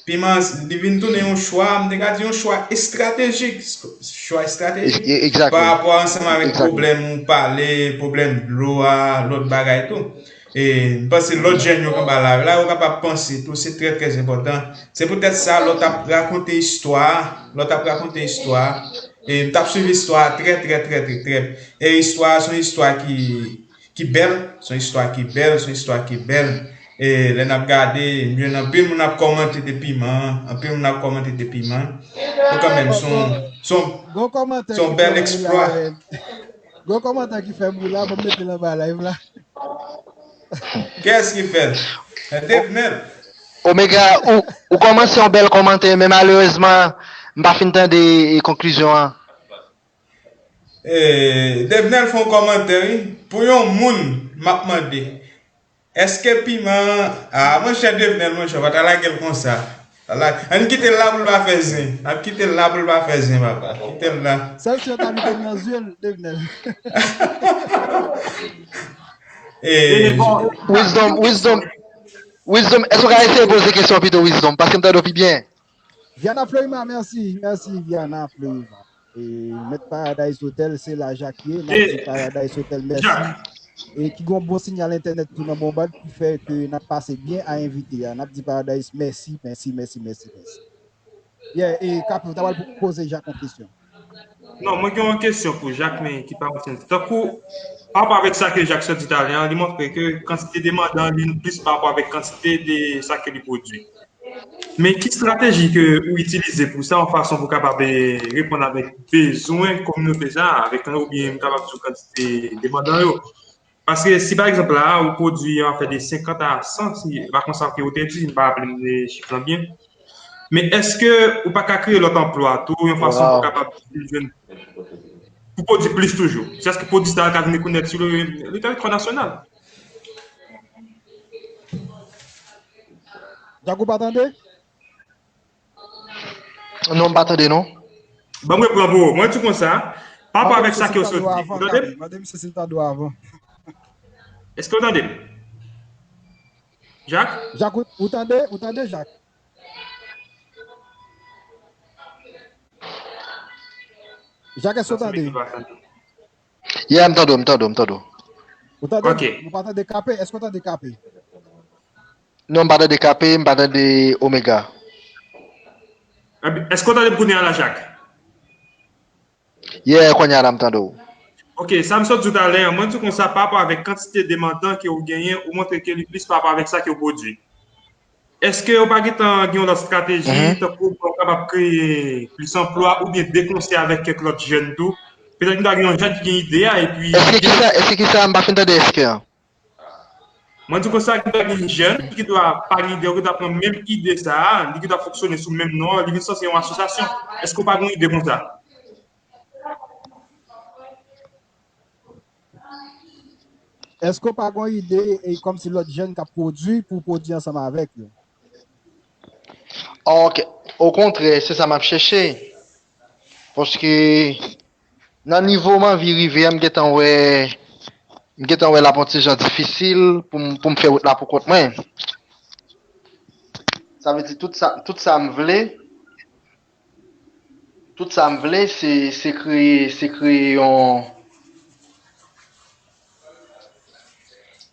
Piman, li vin tounen yon chwa, m te ka di yon chwa estratejik. Chwa estratejik. E- e- Egzakteman. Pa rapò ansanm avèk Egzakteman. pwoblèm ou pale, pwoblèm dlo a, lòt bagay tou. E m panse lòt jèn yo k anba live la, yo kapab panse tou, se trè, trè enpòtan. Se poutèt sa, lè w t ap rakonte istwa a, lè w t ap rakonte istwa a, e m t ap swiv istwa a trè, trè, trè, trè, trè. E istwa a se yon istwa ki, ki bèl, se yon istwa ki bèl, se yon istwa ki bèl. E lè n ap gade, m jwenn anpil moun ap kòmante de piman, anpil moun ap kòmante de piman. Men kanmenm, se yon, se yon, Gon kòmantè se yon ki bèl fè eksplwa. Gwo kòmantè ki fè bri la, fò m mete l anba live la. Kiyès ki fè l? Devenel. Omega, ou, ou kòmanse yon bèl kòmantè, men malerezman, m pa fin tande, e, konklizyon an. E, Devenel fè yon kòmantè, wi. Pou yon moun, m ap mande, Èske piman an, ah, monchè Devenel, monchè, w pa ta lage l konsa. Pa la-, ann kite l la pou l pa fè zen. N ap kite l la pou l pa fè zen, papa. Kite l la. Sèl si yo ta mete l nan zye l, Devenel. E, Wisdom, Wisdom, Wisdom, èske w ka eseye poze kesyon pito, Wisdom? Paske m tande w pi byen. Viana Florima, mèsi, mèsi, Viana Florima. E, Mèt Paradise Hotel, se la Jak ye. N ap di Paradise Hotel mèsi. E ki gon bon sinyal entènèt tou nan Bonbad ki fè ke n ap pase byen a envite a. N ap di Paradise mèsi, mèsi, mèsi, mèsi, mèsi. Yeah, e Kapè, ou ta pral poze Jak yon kesyon. Non, mwen gen yon kesyon pou Jak, men ki pa yon sens. Tankou, pa rapò avèk sa ke Jak sot di talè a, li montre ke kantite demandan li plis pa rapò avèk kantite de sa ke li pwodui. Men ki estrateji ke ou itilize pou sa, yon fason pou w kapab, eh, reponn avèk bezwen kominote sa a, avèk, oubyen m kapab di w kantite demandan yo? Paske si pa egzanp la, ou pwodui an afè de senkant a san, si, pa konsa ke ou te di, m pa raple m de chif lan byen. Men èske ou pa ka kreye lòt anplwa tou, yon fason pou w kapab jwenn, pou pwodui plis toujou? Se èske pwodui sa a ka vin rekonèt sou le, le tèritwa nasyonal? Jak, ou pa tande? Non, m pa tande, non. Ban mwen pran pou ou. Mwen di konsa, pa rapò avèk sa ke w sot di. Ou tande m? Mande misye si l tande w avan. Èske w tande m? Jak? Jak, ou, ou tande? Ou tande, Jak? Jak, èske w tande? Yeah, m tande w, m tande w, m tande w. Ou tande? Ok. Nou pa tande Kapè. Èske w tande Kapè? Non, m pa tande Kapè, m pa tande Omega. Èske w tande m kounye a la, Jak? Yeah, kounye a la, m tande w. Ok, sa m sot di w talè a, mwen di w konsa, pa rapò avèk kantite demandan ke w genyen, ou montre ke li plis pa rapò avèk sa ke w pwodui. Èske yo pa gentan gen yon lòt estrateji, tankou pou yo kapab kreye plis anplwa oubyen dekonsè avèk kèk lòt jèn tou? Petèt nou ta gen yon jèn ki gen ide a, epi... Èske ki sa, èske ki sa, m pa fin tande èske a. Mwen di konsa, ki ta gen jèn ki ta pa gen ide, ki ta pran menm ide sa a, li ki ta fonksyone sou menm non, li vin sanse yon asosyasyon. Èske w pa gen yon ide konsa? Èske w pa gen yon ide e kòmsi lòt jèn k ap pwodui pou w pwodui ansanm avèk yo? Ok. Okontrè, se sa m ap chèche. Paske nan nivo m anvi rive a, m gentan wè m gentan wè l ap yon ti jan difisil pou m pou m fè wout la pou kont mwen. Sa vle di tout sa tout sa m vle, tout sa m vle se se kreye se kreye yon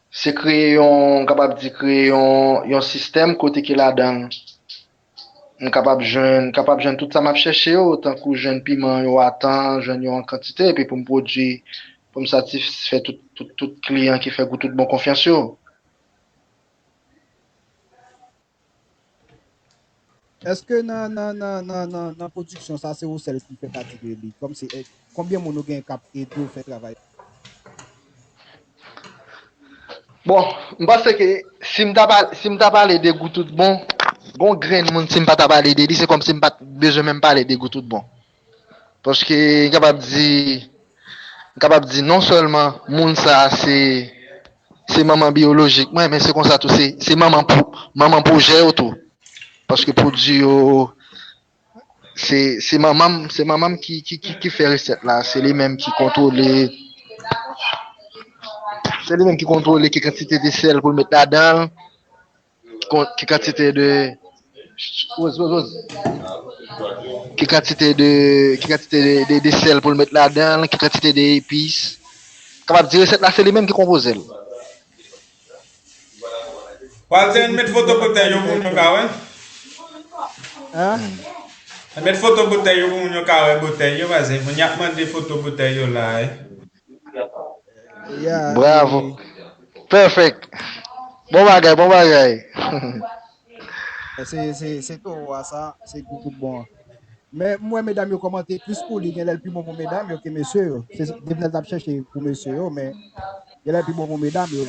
se kreye yon m kapab di kreye yon yon sistèm kote ke ladan l m kapab jwenn kapab jwenn tout sa m ap chèche yo tankou jwenn piman yo atan jwenn yo an kantite epi pou m pwodui pou m satisfè tout tout tout kliyan ki fè gou tout bon konfyans yo. Èske nan nan nan nan nan nan pwodiksyon sa se ou sèl ki fè pati de li? Kòmsi konbyen moun ou gen k ap ede w fè travay? Bon, m panse ke si m ta pale si m ta pale de gou tout bon, gon grenn moun si m pa ta pale de li se kòmsi m pa t bezwen menm pale de gou tout bon. Paske m kapab di m kapab di non sèlman moun sa se se manman biyolojik mwen, men se konsa tou se se manman pou manman pwojè yo tou. Paske pwodui yo se se manman m se manman m ki ki ki ki fè resèt la, se li menm ki kontwole se li menm ki kontwole ki kantite de sèl pou l met ladan l, ki kantite de Rose, Rose, Rose. Ki kantite de ki kantite de, de, de sèl pou l met ladan l, ki kantite de epis. Kapab di resèt la se li menm ki konpoze l. Walter, met foto bouteille yo pou moun yo ka wè. Hein? Met foto bouteille yo pou moun yo ka wè bouteille yo, paske moun y ap mande foto bouteille yo la. Eh. Yeah, Bravo. Perfect. Bon bagay, bon bagay. Se se se towo a sa, se gou tout bon. Men m wè medam yo kòmante plis pou li, genlè l pi bon pou medam yo ke mesye yo. Se Devenel t ap chèche pou mesye yo, men genlè l pi bon pou medam yo.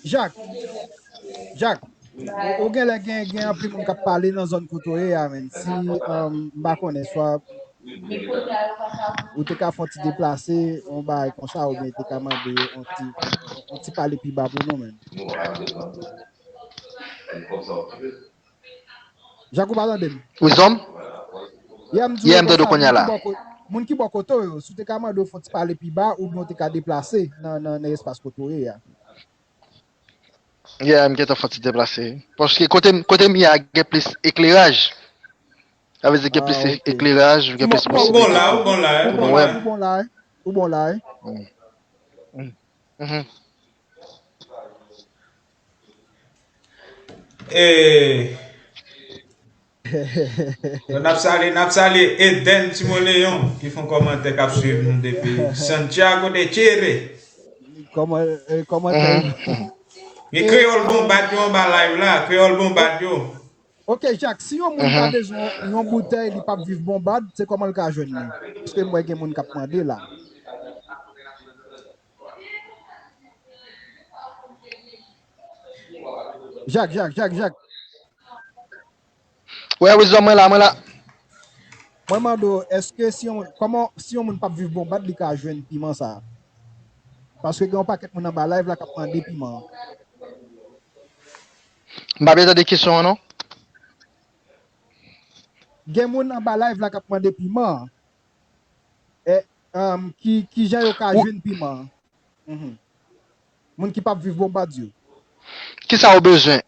Jacques, Jacques, ou genlè gen gen anpil moun k ap pale nan zòn kote w ye a, men si m pa konnen swa ou te ka fè yon ti deplase, yon bagay konsa, oubyen te ka mande yon ti yon ti pale pi ba pou nou menm. Jacques, ou pa tande m? Wi, zòm? Yeah, m di Yeah, w m tande w konsa, kounye a moun la. ki bò ko- moun ki bò kote w yo, si w te ka mande yo fè yon ti pale pi ba, oubyen w te ka deplase nan nan nan espas kote w ye a. Yeah, m gentan fè yon ti deplase. Paske kote m kote m ye a gen plis ekleraj. Sa vle di gen plis Ah, ok. Ekleraj, gen plis Ou bon la, ou bon la, eh, ou bon la. Ou bon la, eh? Ou bon la, eh? Mhm. Eh. Bon, n ap salye, n ap salye Eden Timoleon ki fè yon kòmantè k ap swiv nou depi Santiago de Chile. Kòman eh, kòmantè? Men kreyòl bonbad yo anba live la, kreyòl bonbad yo. Ok, Jacques, si yon moun pa bezwen yon boutèy, li p ap viv bonbad, se kòman l ka jwenn li? Paske m wè gen moun k ap mande la. Jacques, Jacques, Jacques, Jacques. Wè, wi, zòm mwen la, mwen la. Mwen mande w, èske si yon kòman si yon moun p ap viv bonbad, li ka jwenn piman sa? Paske gen yon pakèt moun anba live la k ap mande piman. M pa byen tande kesyon an non. Gen moun anba live la k ap mande piman. E, um, ki, ki jan yo ka jwenn piman? Mhm. Moun ki p ap viv bonbad yo. Kisa ou bezwen?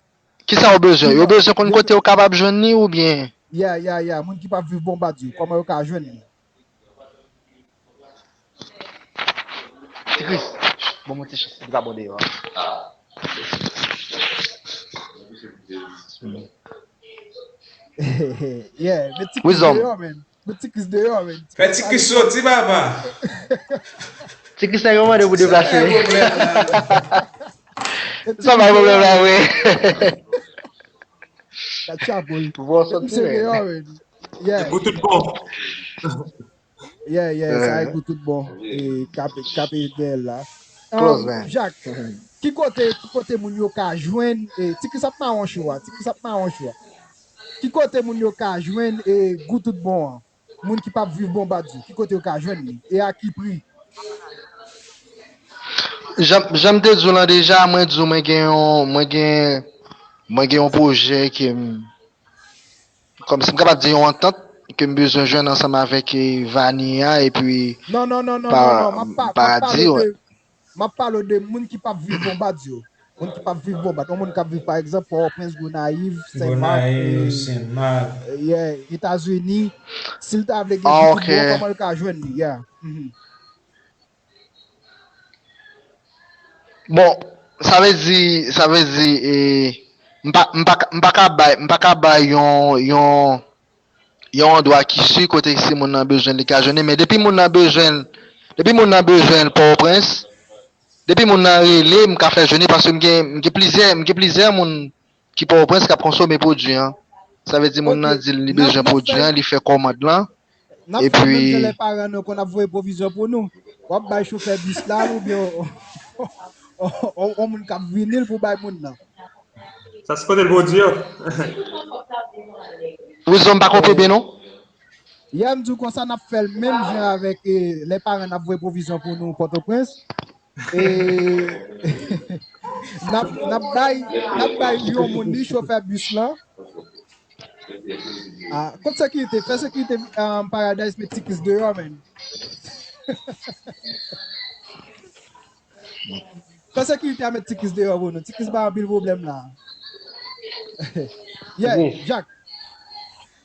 Kisa ou bezwen? Yo bezwen konn kote ou kapab jwenn li oubyen? Ya, ya, ya. Moun ki p ap viv bonbad yo. Kòman yo ka jwenn li? Ti Kris, bon mwen ti chans li pa bon deyò. Yeah, met ti Wi, Kris zòm. Deyò, men. Met ti Kris deyò, men. Fè ti Kris soti, papa. Ti Kristan yo mande pou deplase. Sa bay pwoblèm la, wi. Pou bon sòti, men. Yeah. Pou tout bon. Yeah, yeah, sa e pou tout bon. E kap kap ede la. Close, man. Jacques, ki kote ki kote moun yo ka jwenn e ti ki sap mawon cho a, ti ki sap mawon cho a. Ki kote moun yo ka jwenn e gou tout bon an? Moun ki pap viv bon bat di, ki kote yo ka jwenn li? E a ki pri? Jan jan m te di w lan deja, mwen di w mwen gen yon mwen gen mwen gen yon pwojè ke m kòmsi m kapab di yon antant ke m bezwen jwenn ansanm avèk Vania epi Non, non, non, non, non, non, m ap pa- m ap pale Paradi. De m ap pale de moun ki pap viv bon bat yo. Moun ki pap viv bon bat. Yon moun k ap viv pa egzanp Pòtoprens, Gonayiv, Senmak, Gonayiv, Senmak. Yeah, Etazini. Si l ta vle gen Ah, gou tout ok. Bon, kòman l ka jwenn li? Yeah. Mhm. Bon, sa vle di, sa vle di, e, m pa, m pa, m pa ka bay, m pa ka bay yon, yon, yon andwa ki si kote si moun nan bezwen li ka jwenn li, men depi moun nan bezwen, depi moun nan bezwen Pòtoprens, depi moun nan rele, m ka fè jwenn li paske m gen, m gen plizyè, m gen plizyè moun ki Pòtoprens k ap konsome pwodui an. Sa vle di moun nan di l li bezwen pwodui an, li fè kòmand lan. N ap fè menm jan lè paran nou konn ap voye pwovizyon pou nou. W ap bay chofè bis la oubyen yon moun k ap vini l pou bay moun nan. Sa se kote l pwodui yo. Wi, zòn pa konpe byen non. Yè m di w konsa n ap fè l menm jan avèk lè paran n ap voye pwovizyon pou nou Pòtoprens. E n ap n ap bay n ap bay yon moun li chofè bis lan. Ah, kot sekirite? Fè sekirite Paradise met Tikis deyò menn. Fè sekirite a met Tikis deyò pou nou. Tikis bay anpil pwoblèm la. Yeah, Jack.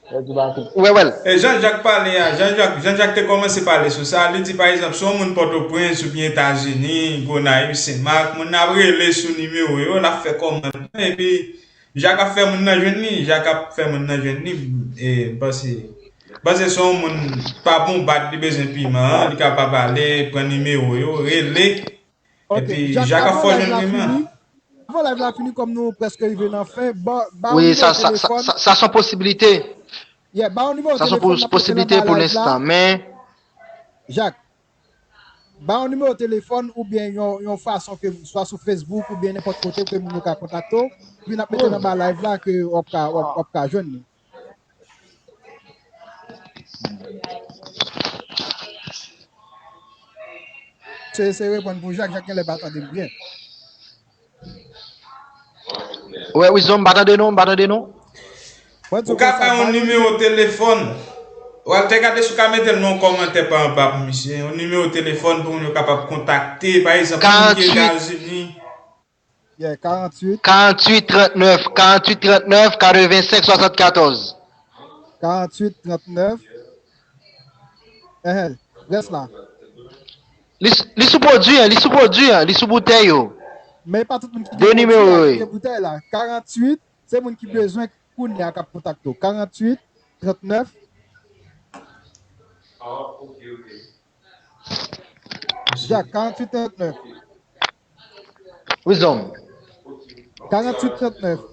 Wè, wè. E Jan Jak pale a, Jan Jak, Jan Jak te kòmanse pale sou sa. Li di, pa egzanp, si yon moun Pòtoprens oubyen Etazini, Gonayiv, Senmak, moun nan ap rele sou nimewo yo, l ap fè kòmand lan, epi Jak ap fè moun nan jwenn li, Jak ap fè moun nan jwenn li. E, m panse, m panse se yon moun pa bon bat, li bezwen piman an, li kapab ale, pran nimewo yo, rele, epi Jak ap fè w jwenn piman an. Avan live la fini, kòm nou prèske rive nan fen, ba, ba yon nimewo telefòn. Wi, sa, sa, sa, sa, sa se yon posibilite. Yeah, ba yon nimewo telefòn, n ap ete nan ba live la. Sa se yon posibilite pou lenstan, men. Jak, ba yon nimewo telefòn oubyen yon, yon fason ke, swa sou Facebook oubyen nenpòt kote ke moun yo ka kontakte w, epi n ap mete nan ba live la ke w ap ka, w ap, w ap ka jwenn li. Se, se reponn pou Jak, Jak genlè pa tande m byen. Wè, Wisdom, m pa tande non, m pa tande non. Ou ka fè yon nimewo telefòn. Walter, gade si w ka mete l nan yon kòmantè pa anba pou misye. Yon nimewo telefòn pou moun yo kapab kontakte, pa egzanp, moun ki Etazini. Yeah, karanntuit. Karanntuit trannèf, karanntuit trannèf, katrevensenk swasannkatòz. Karanntuit trannèf. Enhen, rès la. Li, li sou pwodui an, li sou pwodui an, li sou boutèy yo. Men pa tout moun ki gen pwodui an, ki gen boutèy la. Karanntuit, se moun ki bezwen kounye a k ap kontakte w. Karanntuit trannèf. Jak, karanntuit trannèf. Wisdom. Karanntuit trannèf.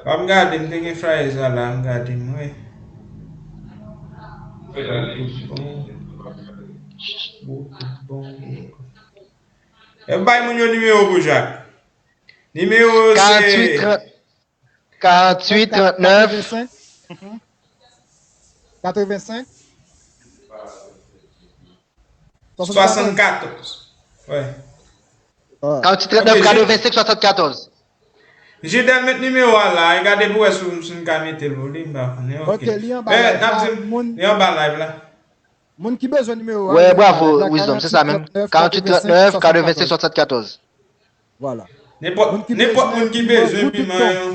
Ban m gade, m te gen flyer sa la, m gade m wè. Bon, bon, bon. E bay moun yo nimewo pou Jak. Nimewo se karanntuit trannèf. Karanntuit trannèf. Katrevensenk. Swasannkatòz. Wè. Karanntuit trannèf, katrevensenk swasannkatòz. Jidèl, met nimewo a la, e gade pou wè si w, si n ka mete l pou li, m pa konnen. Ok, li anba live la. Li anba live la. Moun ki bezwen nimewo a. Wè, bravo, Wisdom, se sa menm. Karanntuit trannèf, katrevensenk swasannkatòz. Vwala. Nenpòt moun ki bezwen piman yo,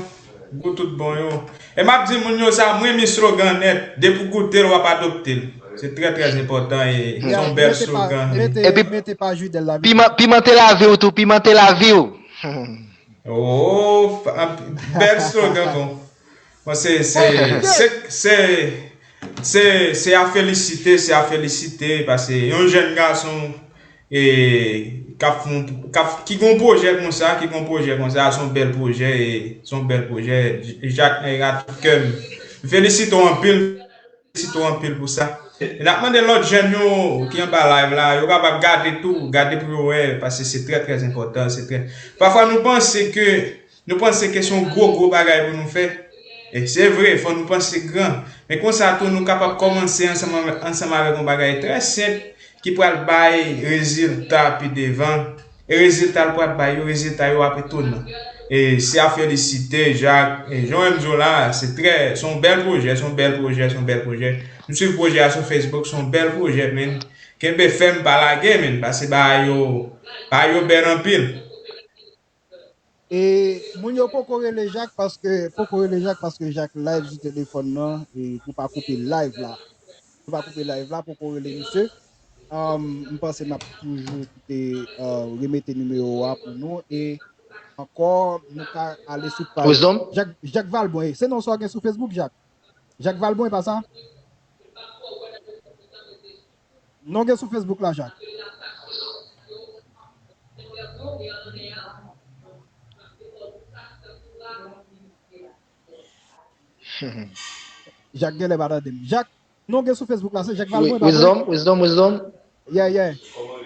gou tout bon yo. E m ap di moun yo sa, m renmen slogan nèt. Depi w goute l, w ap adopte l. Se trè, trè enpòtan e se yon bèl slogan. Epi, pimante lavi w tou, pimante lavi w. Oh, bèl slogan, bon. Bon, se, se, se, se, Se, se a felisite, se a felisite, paske yon jèn gason e, k ap fè yon, k ap, ki gen yon pwojè konsa, ki gen yon pwojè konsa, se yon bèl pwojè, e, se yon bèl pwojè. Jacques Nèg a tout kè m. M felisite w anpil, felisite w anpil pou sa. E n ap mande lòt jèn yo ki anba live la, yo kapab gade tou, gade pou yo wè, paske se trè, trè enpòtan, se trè. Pafwa nou panse ke Nou panse ke se yon gwo, gwo bagay pou nou fè. E se vre, fò nou panse gran. Men konsa tou, nou kapab kòmanse ansanm avè-, ansanm avèk yon bagay trè senp ki pral bay rezilta pi devan. E rezilta l pral bay yo, rezilta yo ap etonan. E se a felisite, Jacques. E jan w di w la, se trè, se yon bèl pwojè, se yon bèl pwojè, se yon bèl pwojè. M swiv pwojè a sou Facebook, se yon bèl pwojè, men. Kenbe fèm, pa lage, men, paske bagay yo, bagay yo bèl anpil. E moun yo poko rele Jak paske, poko rele Jak paske Jak live sou telefòn nan, e pou pa koupe live la. Pou pa koupe live la, poko rele misye. Um, m panse n ap toujou kite, uh, remete nimewo a pou nou e ankò nou ka ale sou paj Jak, Jak Valbon. E se non sa w gen sou Facebook, Jak? Jak Valbon, e pa sa? Non gen sou Facebook la, Jak. Jak genlè pa tande m. Jak, non gen sou Facebook la, se Jak Valbon, e pa vre? Wisdom, Wisdom, Wisdom. Yeah, yeah.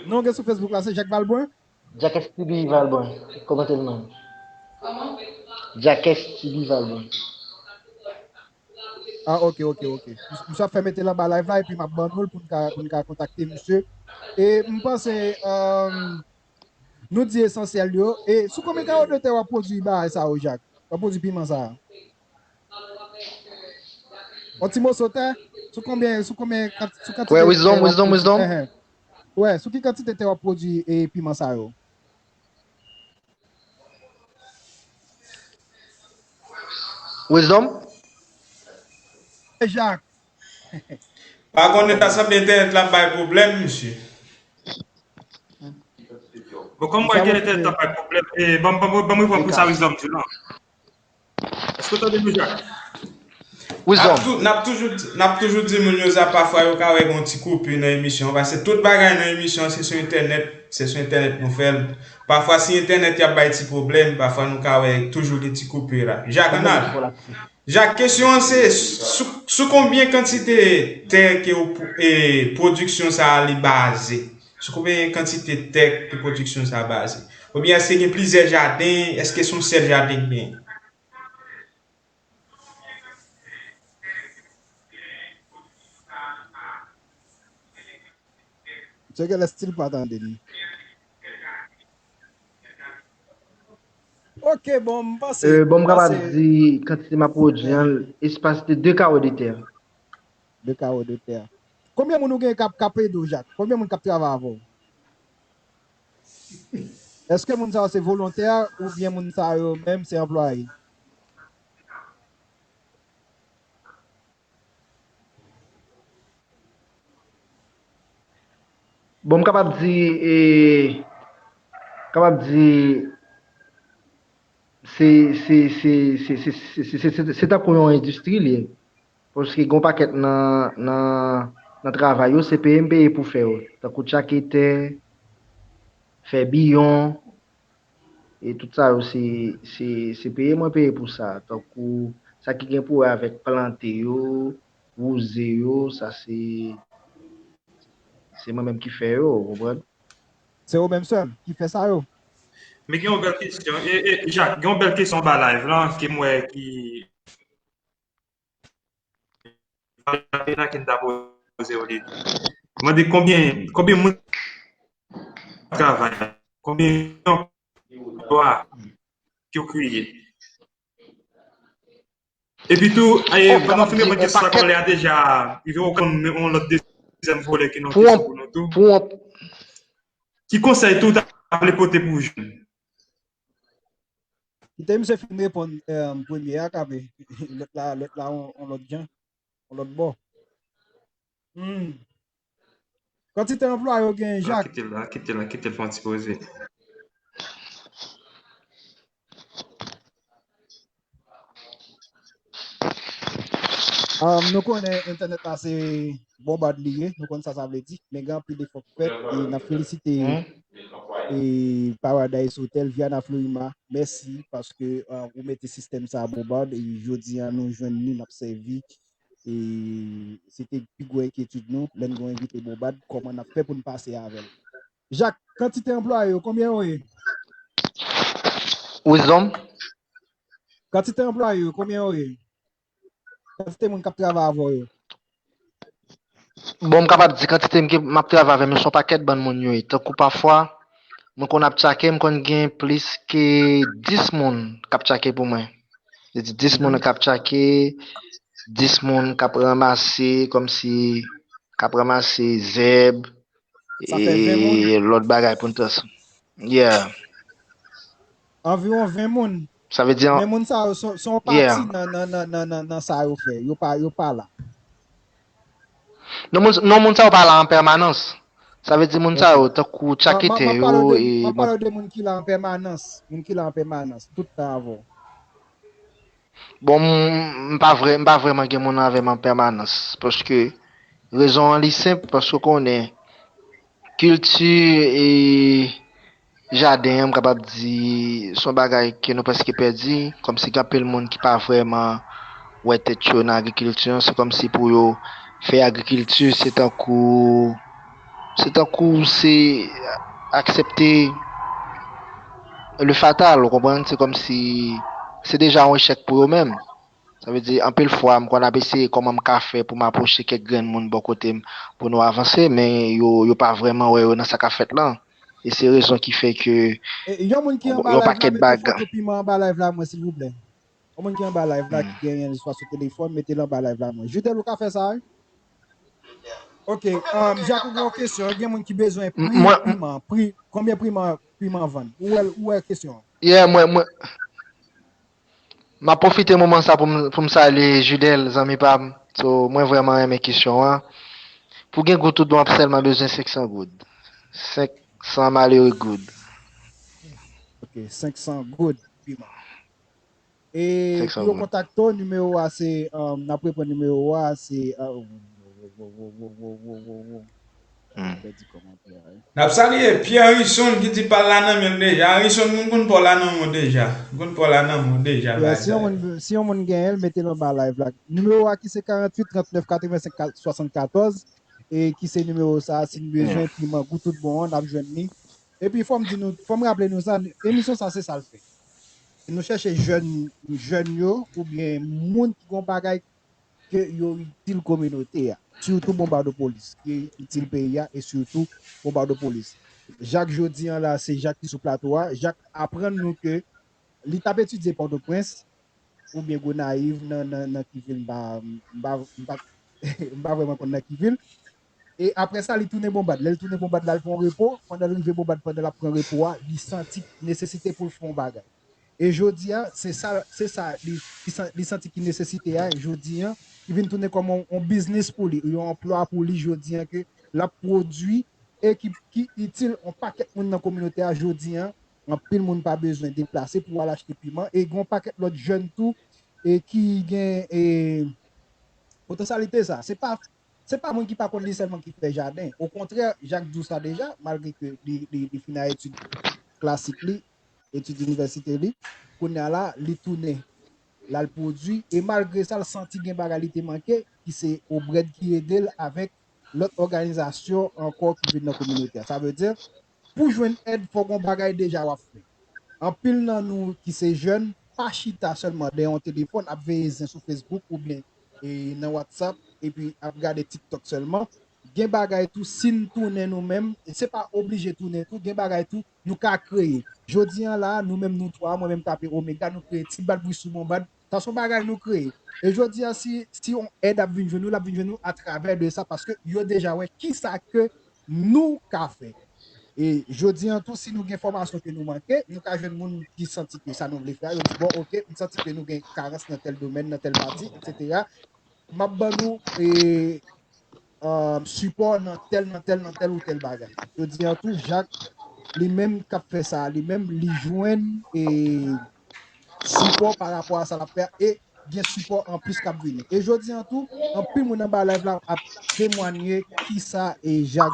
Non gen sou Facebook la, se Jak Valbon. Jack S T B Valbon, kòmante l man. Jack S T B Valbon. Ah, ok, ok, ok. Misye ap fè mete l anba live la, epi m ap ban nou l pou n ka, pou n ka kontakte misye. E m panse, um, nou di esansyèl yo. E sou konbyen kawo de tè w ap pwodui bagay sa yo, Jak? W ap pwodui piman sa a? Yon ti moso tè? Sou konbyen, sou konbyen, sou kantite tè w ap pwodui, enhen. Wè, sou ki kantite tè w ap pwodui e piman sa yo? Wisdom? E Jak. Pa konnen ta sanble entènèt la ap bay pwoblèm, mesye. Bon, kòm m wè ke entènèt la ap bay pwoblèm, e, ban m, ban m, ban m reprann pou sa Wisdom di non. Èske w tande nou, Jak? Wisdom. N ap tou, n ap toujou, n ap toujou di moun yo sa, pafwa yo ka wè gen yon ti koupi nan emisyon an, paske tout bagay nan emisyon an se sou entènèt, se sou entènèt nou fè l. Pafwa si entènèt y ap bay ti pwoblèm, pafwa nou ka wè toujou gen ti koupi la. Jak, ann ale. Jak, kesyon an se, sou, sou konbyen kantite tè ke w, e, pwodiksyon sa a li baze? Sou konbyen kantite tè ke pwodiksyon sa a baze? Oubyen èske gen plizyè jaden? Èske se yon sèl jaden ki genyen? Misye genlè still pa tande li. Ok, bon, m panse. Euh, bon, m kapab di kantite m ap pwodui an, espas de de kawo de tè. De kawo de tè. Konbyen moun ou gen k ap, k ap ede w, Jak? Konbyen moun k ap travay avè w? Èske moun sa yo se volontè oubyen moun sa yo menm se anplwaye? Bon, m kapab di, e, kapab di, se, se, se tankou yon endistri li ye. Paske gen yon pakèt nan, nan, nan travay yo, se peye m peye pou fè yo. Tankou tchake tè, fè biyon, e tout sa yo, se, se, se peye mwen peye pou sa. Tankou sa ki gen pou wè avèk plante yo, wouze yo, sa se, se mwen menm ki fè yo, ou konprann? Se ou menm sèl ki fè sa yo? Men gen yon bèl kesyon. E, e, Jak, gen yon bèl kesyon anba live lan ke m wè ki Valentine ki n ta poze yo li. Mande konbyen, konbyen moun travay, konbyen anplwa ki w kreye. Epi tou, e, pandan w fin reponn kesyon sa, kòlè a deja rive reponn yon lòt dezyèm volè ke nou te sou pou nou tou. Ki konsèy tou w ta vle pote pou jèn? Kite misye fin reponn, eh, premye a, K P. Lòt la, lòt la, on, on lòt jan, on lòt bò. Hmm. Kantite anplwaye w genyen, Jak? Kite l la, kite l la, kite l fè yon ti poze. Um, nou konnen entènèt la se bonbad li ye, nou konn sa sa vle di, men gen anpil efò k fèt, e n ap felisite e Paradise Hotel, Viana Florima, mèsi paske uh, ou mete sistèm sa bonbad, e jodi a nou jwenn li, n ap sèvi, e se te pi gwo enkyetid nou, lè n gen envite bonbad, kòman n ap fè pou n pase avè l. Jak, kantite anplwaye yo, konbyen yo ye? Wisdom? Kantite anplwaye yo, konbyen yo ye? Kantite moun k ap travay avè w yo? Bon, m kapab di kantite m ke m ap travay avè m yo, se yon pakèt bann moun yo ye. Tankou pafwa, mwen konn ap tchake, m konn gen plis ke dis moun k ap tchake pou mwen. Se di dis moun k ap tchake, dis moun k ap ranmase, kòmsi, k ap ranmase zèb, e lòt bagay pou n trans. Yeah. Anviwon ven moun. Sa vle di an. Men moun sa yo se yon pati nan, nan, nan, nan, nan, nan sa yo fè. Yo pa, yo pa la. Non, moun, non, moun sa yo pa la an pèmanans. Sa vle di moun sa yo, tankou tchaketè yo, e. M ap pale de moun ki la an pèmanans. Moun ki la an pèmanans. Tout tan avè w. Bon, m pa vre, m pa vrèman gen moun avè m an pèmanans. Paske, rezon an li senp, paske w konnen, kilti e jaden an, m kapab di, se yon bagay ke nou prèske pèdi, kòmsi gen anpil moun ki pa vrèman wè tèt yo nan agrikilti an, se kòmsi pou yo fè agrikilti, se tankou, se tankou se aksepte le fatal, ou konprann, se kòmsi se deja yon echèk pou yo menm. Sa vle di, anpil fwa, m konn ap eseye kòman m ka fè pou m apwoche kèk grenn moun bò kote m pou nou avanse, men yo, yo pa vrèman wè yo nan sa k ap fèt lan. E se rezon ki fè ke yon pakèt bagay. Yon moun ki anba live la, mete foto piman anba live la mwen, silvouplè. Yon moun ki anba live la, ki genyen l swa sou telefòn, mete l anba live la mwen. Judel, ou ka fè sa, wi? Ok, um, Jak, ou gen yon kesyon, gen moun ki bezwen pri piman, pri, konbyen piman, piman vann? Ou wè, ou wè kesyon an? Yeah, mwen, mwen. M ap pwofite moman sa pou m, pou m salye Judel, zanmi pa m. So, mwen vrèman renmen kesyon an. Pou gen gout tout bon, w ap sèlman bezwen senk san goud. Senk san malere goud. Ok, senk san goud, piman. E pou yo kontakte w, nimewo a se, um, n ap reprann nimewo a, se, uh, N ap salye Pierre Harrison ki di pa l la nan men l deja. Harrison, moun konn pa w la nan men w deja. Moun konn pa w la nan men w deja. Si yon moun, si yon moun genyen l, mete l anba live la. Nimewo a ki se karanntuit trannèf katrevensenk swasannkatorz, e ki se nimewo sa a, si n bezwen piman gout tout bon an, n ap jwenn li. Epi fò m di nou, fò m raple nou sa, emisyon sa se sa l fè. Nou chèche jèn, jèn yo, oubyen moun ki gon bagay ke yo itil kominote a, sitou Bonbadopolis, ki itil peyi a, e sitou Bonbadopolis. Jak jodi an la, se Jak ki sou plato a. Jak aprann nou ke li t ap etidye Pòtoprens oubyen Gonayiv, nan, nan, nan ki vil, m pa, m pa, m pa, m pa vrèman konn nan ki vil. E apre sa, li tounen Bonbad. Lè l tounen Bonbad la, l fè yon repo. Pandan l rive Bonbad, pandan l ap pran repo a, li santi nesesite pou l fè yon bagay. E jodi a, se sa, se sa li, li san- li santi ki nesesite a, jodi a, ki vin tounen kòm yon, yon biznis pou li, yon anplwa pou li jodi a, ke l ap pwodui e ki, ki itil yon pakèt moun nan kominote a jodi a. Anpil moun pa bezwen deplase pou al achte piman, e gen yon pakèt lòt jèn tou, e ki gen, e, potansyalite sa. Se pa, se pa moun ki pa konn li sèlman ki fè jaden. Okontrè, Jak di w sa deja, malgre ke li, li, li fin a etid klasik li, etid inivèsite li. Kounye a la, li tounen, l al pwodui, e malgre sa, l santi gen bagay li te manke, ki se Obrèd ki ede l avèk lòt òganizasyon ankò ki vin nan kominote a. Sa vle di, pou jwenn èd, fò gon bagay deja w ap fè. Anpil nan nou ki se jèn, pa chita sèlman dèyè yon telefòn ap veye zen sou Facebook oubyen, e, nan WhatsApp, epi ap gade TikTok sèlman. Gen bagay tou, si n tounen nou menm, e se pa oblije tounen tou, gen bagay tou nou ka kreye. Jodi an la, nou menm nou twa, mwen menm Tape Omega, nou kreye Ti Bat Bri sou Bonbad. Sa se yon bagay nou kreye. E jodi an, si, si yon èd ap vin jwenn nou, l ap vin jwenn nou atravè de sa, paske yo deja wè kisa ke nou ka fè. E jodi an tou, si nou gen fòmasyon ke nou manke, nou ka jwenn moun ki santi ke sa nou vle fè a, yo di, bon, oke, m santi ke nou gen karans nan tèl domèn, nan tèl pati, etsetera. M ap ban nou, e, um, sipò nan tèl, nan tèl, nan tèl ou tèl bagay. Jodi an tou, Jak, li menm k ap fè sa, li menm, li jwenn, e, sipò pa rapò a sa l ap fè a. E gen sipò anplis k ap vini. E jodi an tou, anpil moun anba live la ap temwanye kisa e Jak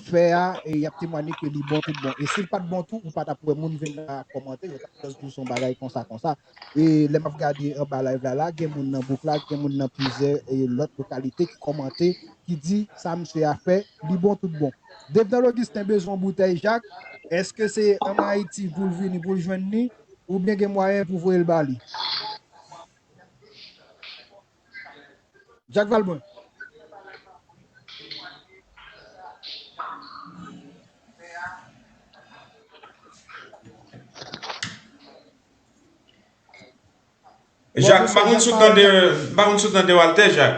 fè a, e y ap temwanye ke li bon tout bon. E si l pa t bon tou, ou pa t ap wè moun vin la kòmante, yo t ap jis di w se yon bagay konsa, konsa. E lè m ap gade anba live la, la, gen moun nan Bouk la, gen moun nan plizyè, e, lòt lokalite ki kòmante, ki di sa misye a fè, li bon tout bon. Devdal Augustin bezwen yon boutèy Jak, èske se ann Ayiti pou l vini, pou l jwenn li, oubyen gen mwayen pou voye l ba li? Jak Valbrun. Bon, Jak, m pa konn si w tande, m pa konn si w tande Walter, Jak.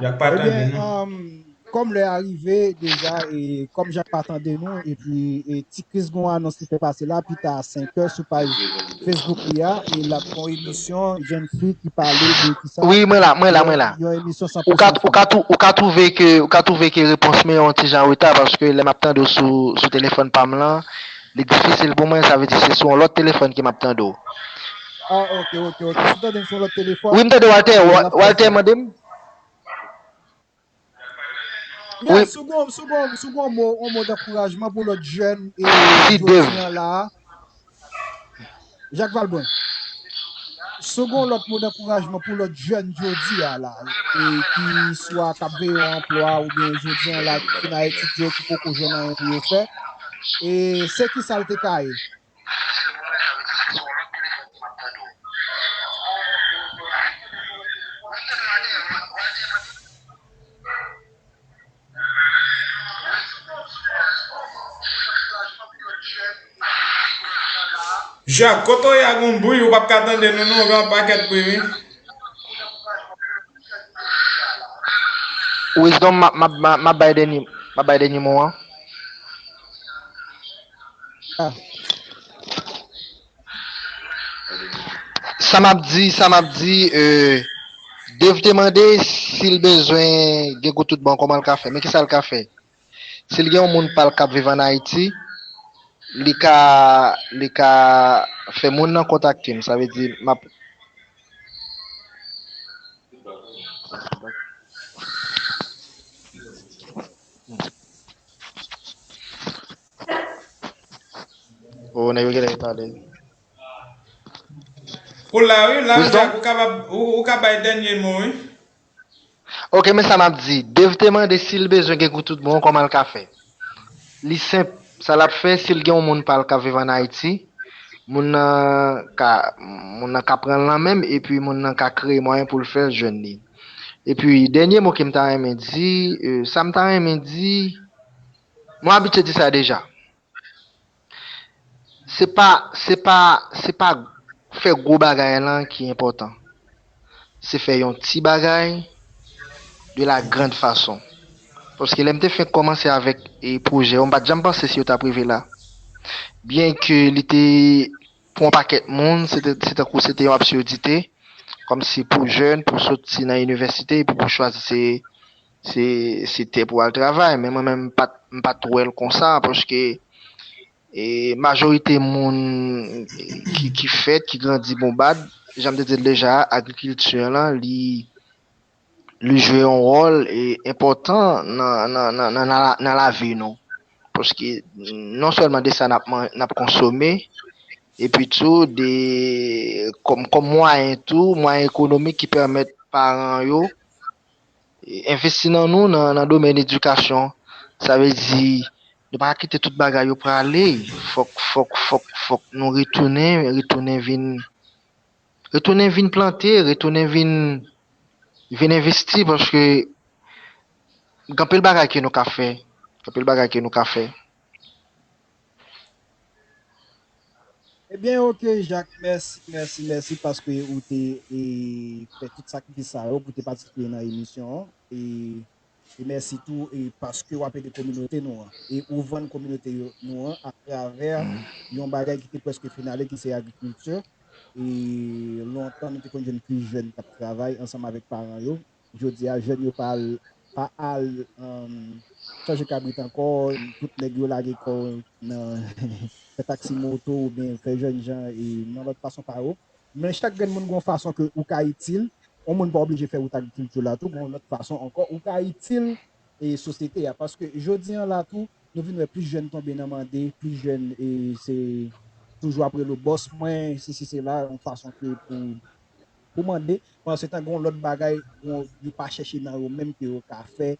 Jak pa tande nou. Kòm lè a rive deja, e kòm Jak pa tande nou, epi e, ti kriz gon anons ki fè pase la, pita a senk è sou paj Facebook li a, e l ap gon emisyon, jèn fi ki pale de kisa. Wi, mwen la, mwen la, mwen la. Yon emisyon san pou san fanm. Ou ka twouve ke, ou ka twouve ke repons mwen yon ti jan an reta, paske lè m ap tande w sou, sou telefòn pa m lan, li difisil pou mwen, sa vle di se sou yon lòt telefòn ke m ap tande w. Ah, ok, ok, ok. Si w tande m sou yon lòt telefòn, wi, m tande Walter. Walter mande m. Wi. Si w gon, si w gon, si w gon mo, yon mo dankourajman pou lòt jèn e jodi an la a. Jak Valbrun. Si w gon lòt mo dankourajman pou lòt jèn jodi a la, e ki swa k ap veye yon anplwa oubyen jodi an la, ki fin al etidye, ki poko jwenn anyen pou yo fè, e se kisa l te ka ye? Jak, kote w ye a gon bri, ou p ap ka tande nou non, gen yon pakèt bri wi. Wisdom, m ap, m ap, m ap, m ap bay dènye, m ap bay dènye mo an. Ah. Sa m ap di, sa m ap di, euh, Dave te mande si l bezwen gen gout tout bon, kòman l ka fè. Men kisa l ka fè? Si l gen yon moun pa l k ap viv ann Ayiti, li ka, li ka fè moun nan kontakte m. Sa vle di, m ap Oh, nèg yo genlè pale. Ou la, wi, la, Wisdom? Jak, ou kapab, ou, ou ka bay dènye mo, wi. Ok, men sa m ap di. Dave te mande si l bezwen gen gout tout bon, kòman l ka fè? Li senp, sa l ap fè, si l gen yon moun pa l k ap viv ann Ayiti, moun nan ka, moun nan ka pran l nan men m, epi moun nan ka kreye mwayen pou l fè l jwenn li. Epi, dènye mo ke m ta renmen di, euh, sa m ta renmen di, mwen abitye di sa deja. Se pa, se pa, se pa fè gwo bagay lan ki enpòtan. Se fè yon ti bagay de la grande façon. Paske lè m te fenk kòmanse avèk, e, pwojè yo, m pa t janm panse si yo t ap rive la. Byen ke li te, pou yon pakèt moun, se te, se tankou se te yon absidite, kòmsi pou jèn, pou soti nan inivèsite, epi pou chwazi se, se, se tè pou al travay. Men mwen menm, m pa t, m pa t wè l konsa, paske, e, majorite moun ki, ki fèt, ki grandi Bonbad, jan m te di l deja, agrikilti lan, li, li jwe yon wòl, e, enpòtan nan, nan, nan, nan, nan la, nan lavi nou. Paske non sèlman de sa n ap man-, n ap konsome, epi tou de, kòm, kòm mwayen tou, mwayen ekonomik ki pèmèt paran yo, e, envesti nan nou, nan, nan domèn edikasyon. Sa vle di, nou pa ka kite tout bagay yo prale. Fòk, fòk, fòk, fòk nou retounen, retounen vin, retounen vin plante, retounen vin, vin envesti, paske gen anpil bagay ke nou ka fè. Gen anpil bagay ke nou ka fè. Ebyen, ok, Jak, mèsi, mèsi, mèsi paske ou te, e, fè tout sakrifis sa yo pou te patisipe nan emisyon an. E, e mèsi tou, e, paske w ap ede kominote nou an. E ou vann kominote yo, nou an atravè yon bagay ki te prèske finale, ki se agrikilti. E lontan, nou te konn jwenn plis jèn k ap travay ansanm avèk paran yo. Jodi a, jèn yo pa al pa al um, chanje kabrit ankò, tout nèg yo lage kò nan fè taksi moto oubyen fè jèn jan e nan lòt fason pa yo. Men chak grenn moun gen yon fason ke ou ka itil, yon moun pa oblije fè wout agrikilti la tou, gen yon lòt fason ankò ou ka itil e sosyete a. Paske jodi an la tou, nou vin wè plis jèn tonbe nan mande, plis jèn e se toujou ap rele w bòs mwen, sesi sela, yon fason ke pou, pou mande. Pandan se tan gen yon lòt bagay, yon, yo pa chèche nan yo menm ke yo ka fè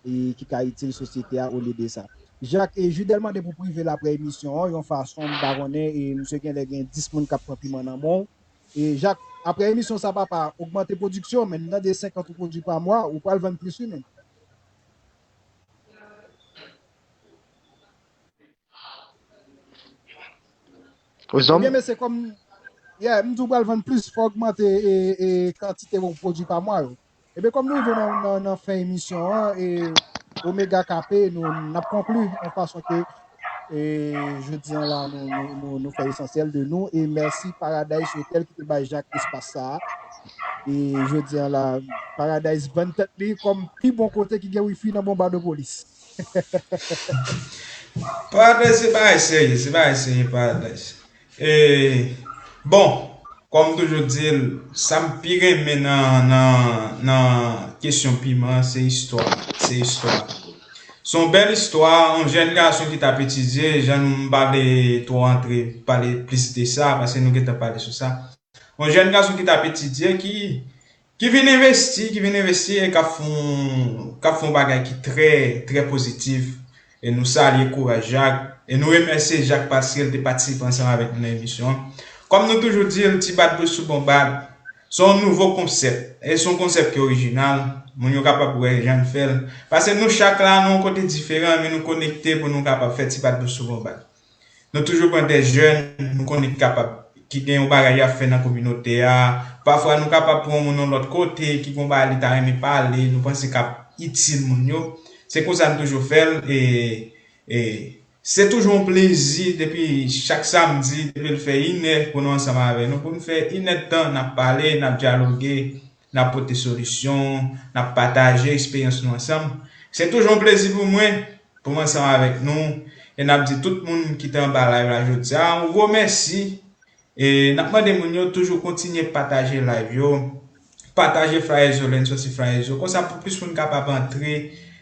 e ki ka itil sosyete a olye de sa. Jak e Jidèl mande pou prive l apre emisyon an, yon fason m pa konnen, e misye genlè gen dis moun k ap pran piman nan men w. E Jak, apre emisyon sa, papa, ogmante pwodiksyon, men m tande senkant ou pwodui pa mwa, ou pral vann plis wi, men. Ebyen, mesye, kòm, yeah, m di w pral vann plis, fò ogmante e, e kantite w pwodui pa mwa yo. Ebyen, kòm nou rive nan, nan, nan fen emisyon an, e Omega K P, nou n ap konkli yon fason ke e jodi an la, nou, nou, nou, nou fè esansyèl de nou. E mèsi Paradise Hotel ki te bay Jak espas sa a. E jodi an la, Paradise vann tèt li kòm pi bon kote ki gen wifi nan Bonbadopolis. Paradise se bagay serye, se bagay serye, Paradise. E, bon, kòm toujou di l, sa m pi renmen nan, nan, nan kesyon piman, se istwa. Se istwa. Se yon bèl istwa, yon jèn gason ki t ap etidye, jan nou m pa vle twò antre pale plis de sa, paske nou gentan pale sou sa. Yon jèn gason ki t ap etidye, ki, ki vin envesti, ki vin envesti e k ap fè yon, k ap fè yon bagay ki trè, trè pozitif. E nou salye kouraj Jak. E nou remèsye Jak paske l te patisipe ansanm avèk nou nan emisyon an. Kòm nou toujou di l, ti bat bouch sou bon bat, se yon nouvo konsèp. E se yon konsèp ki orijinal. Moun yo kapab wè jan n fè l. Paske nou chak la, nou yon kote diferan, men nou konekte pou nou kapab fè ti bat bouch sou bon bat. Nou toujou pran de jèn nou konnen ki kapab, ki gen yon bagay y ap fè nan kominote a. Pafwa nou kapab pran yon moun yon lòt kote ki gen yon bagay li ta renmen pale, nou panse k ap itil moun yo. Se konsa n toujou fè l e, e se toujou yon plezi depi chak samdi, depi l fè inè pou nou ansanm avè nou, pou n fè inèdtan n ap pale, n ap dyaloge, n ap pote solisyon, n ap pataje eksperyans nou ansanm. Se toujou yon plezi pou mwen pou m ansanm avèk nou. E n ap di tout moun ki te anba live la jodi a, yon gwo mèsi. E n ap mande moun yo toujou kontinye pataje live yo. Pataje flyers yo lè n sòti flyers yo. Konsa pou plis moun kapab antre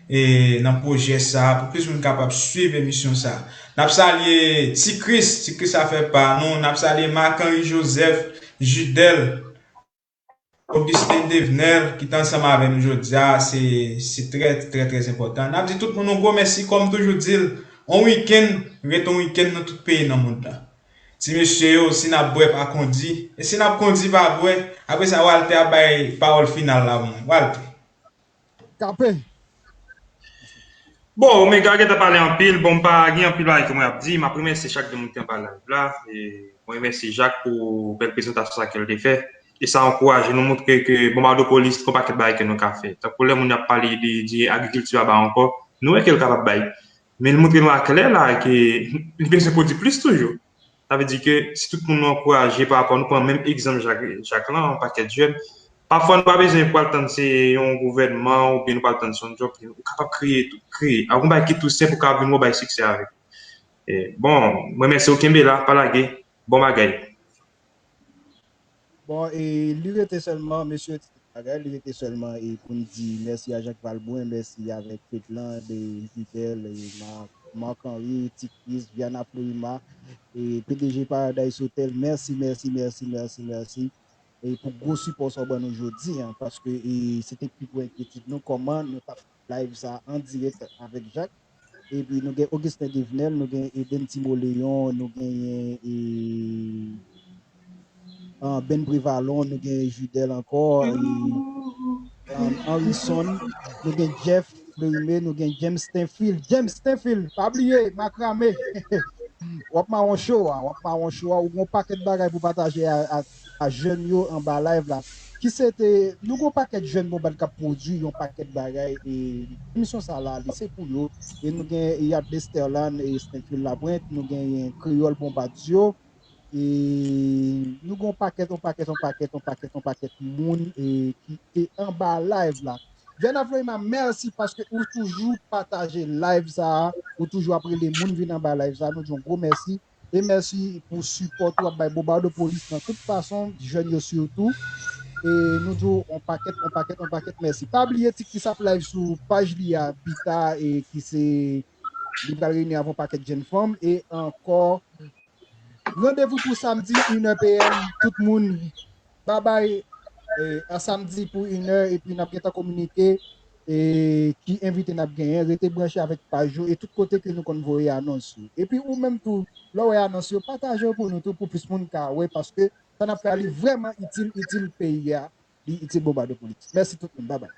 e, nan pwojè sa, pou plis moun kapab swiv emisyon sa. N ap salye Ti Kris, Ti Kris afè pa nou. N ap salye Marc Henry Joseph, Judel, Augustin Devenel ki t ansanm avè m jodi a, se, se trè, trè, trè enpòtan. N ap di tout moun yon gwo mèsi, kòm toujou di l, on wikenn rete on wikenn nan tout peyi nan mond lan. Ti mesye yo, si n ap bwè pa kondi, e si n ap kondi pa bwè, apre sa Walter ap bay pawòl final la pou mwen. Walter. Kanpe. Bon, Omega gentan pale anpil, bon m pa gen anpil bagay ke mwen ap di, m ap remèsye chak de moun ki anba live la, e mwen remèsye Jak pou bèl prezantasyon sa ke l te fè, e sa ankouraje nou montre ke Bonbadopolis gon pakèt bagay ke nou ka fè, tankou lè moun ap pale de, de agrikilti aba ankò, nou wè ke l kapab bay, men l montre nou aklè la ke li bezwen pwodui plis toujou. Sa vle di ke si tout moun nou ankouraje pa rapò nou pran menm egzanp Jak, Jak lan, yon pakèt jèn, pafwa nou pa bezwen pral tann se yon gouvènman oubyen nou pral tann se yon djòb, ou kapab kreye tou, kreye. Ak yon bagay ki tou senp ou kapab vin wè w bay siksè avèk. E, bon, mwen mèsi w kenbe la, pa lage, bon bagay. Bon, e li rete sèlman, mesye, ti bagay, li rete sèlman e pou n di mèsi a Jak Valbrun, mèsi avèk Fedland, e Fidèl, e Marc, Marc Henry, Ti Kris, Viana Florima, e P D G Paradise Hotel, mèsi, mèsi, mèsi, mèsi, mèsi. E pou gwo sipò sa w ban nou jodi a, paske e se te pi gwo enkyetid nou kòman nou t ap live sa an dirèk avèk Jak. Epi nou gen Augustin Devenel, nou gen Eden Timoleon, nou genyen e, Ben Prevalon, nou gen Judel ankò, e, Henryson, nou gen Jeff Fleurimé, nou gen James Stenfield. James Stenfield, pa bliye, Makrame. W ap mawon cho a, w ap mawon cho a, ou gen yon pakèt bagay pou pataje a, a, a jèn yo anba live la. Ki se te, nou gen yon pakèt jèn Bonbad k ap pwodui yon pakèt bagay, e emisyon sa la, li se pou yo. E nou gen Yad Lesterlan e Stenfield Labrent, nou genyen Kreyòl Bonbad yo. E nou gen yon pakèt, yon pakèt, yon pakèt, yon pakèt, yon pakèt moun e ki te anba live la. Jèna Floima, mèsi paske ou toujou pataje live sa a, ou toujou ap rele moun vin anba live sa a. Nou di yon gwo mèsi. E mèsi pou sipò tou w ap bay Bobadopolis nan tout fason, jèn yo sitou. E nou di w yon pakèt, yon pakèt, yon pakèt mèsi. Pa bliye Tikis ap live sou paj li a pita e ki se li pral reyini avèk yon pakèt jèn fanm e ankò randevou pou samdi inè p m, tout moun. Babay, a samdi pou inè epi n ap gentan kominike ki envite n ap genyen. Rete branche avèk paj yo e tout kote ke nou konn voye anons yo. Epi ou menm tou, lè w wè anons yo, pataje yo pou nou tou pou plis moun ka wè paske sa n ap fè a li vrèman itil, itil peyi a, li itil Bobadopolis. Mèsi tout moun, babay.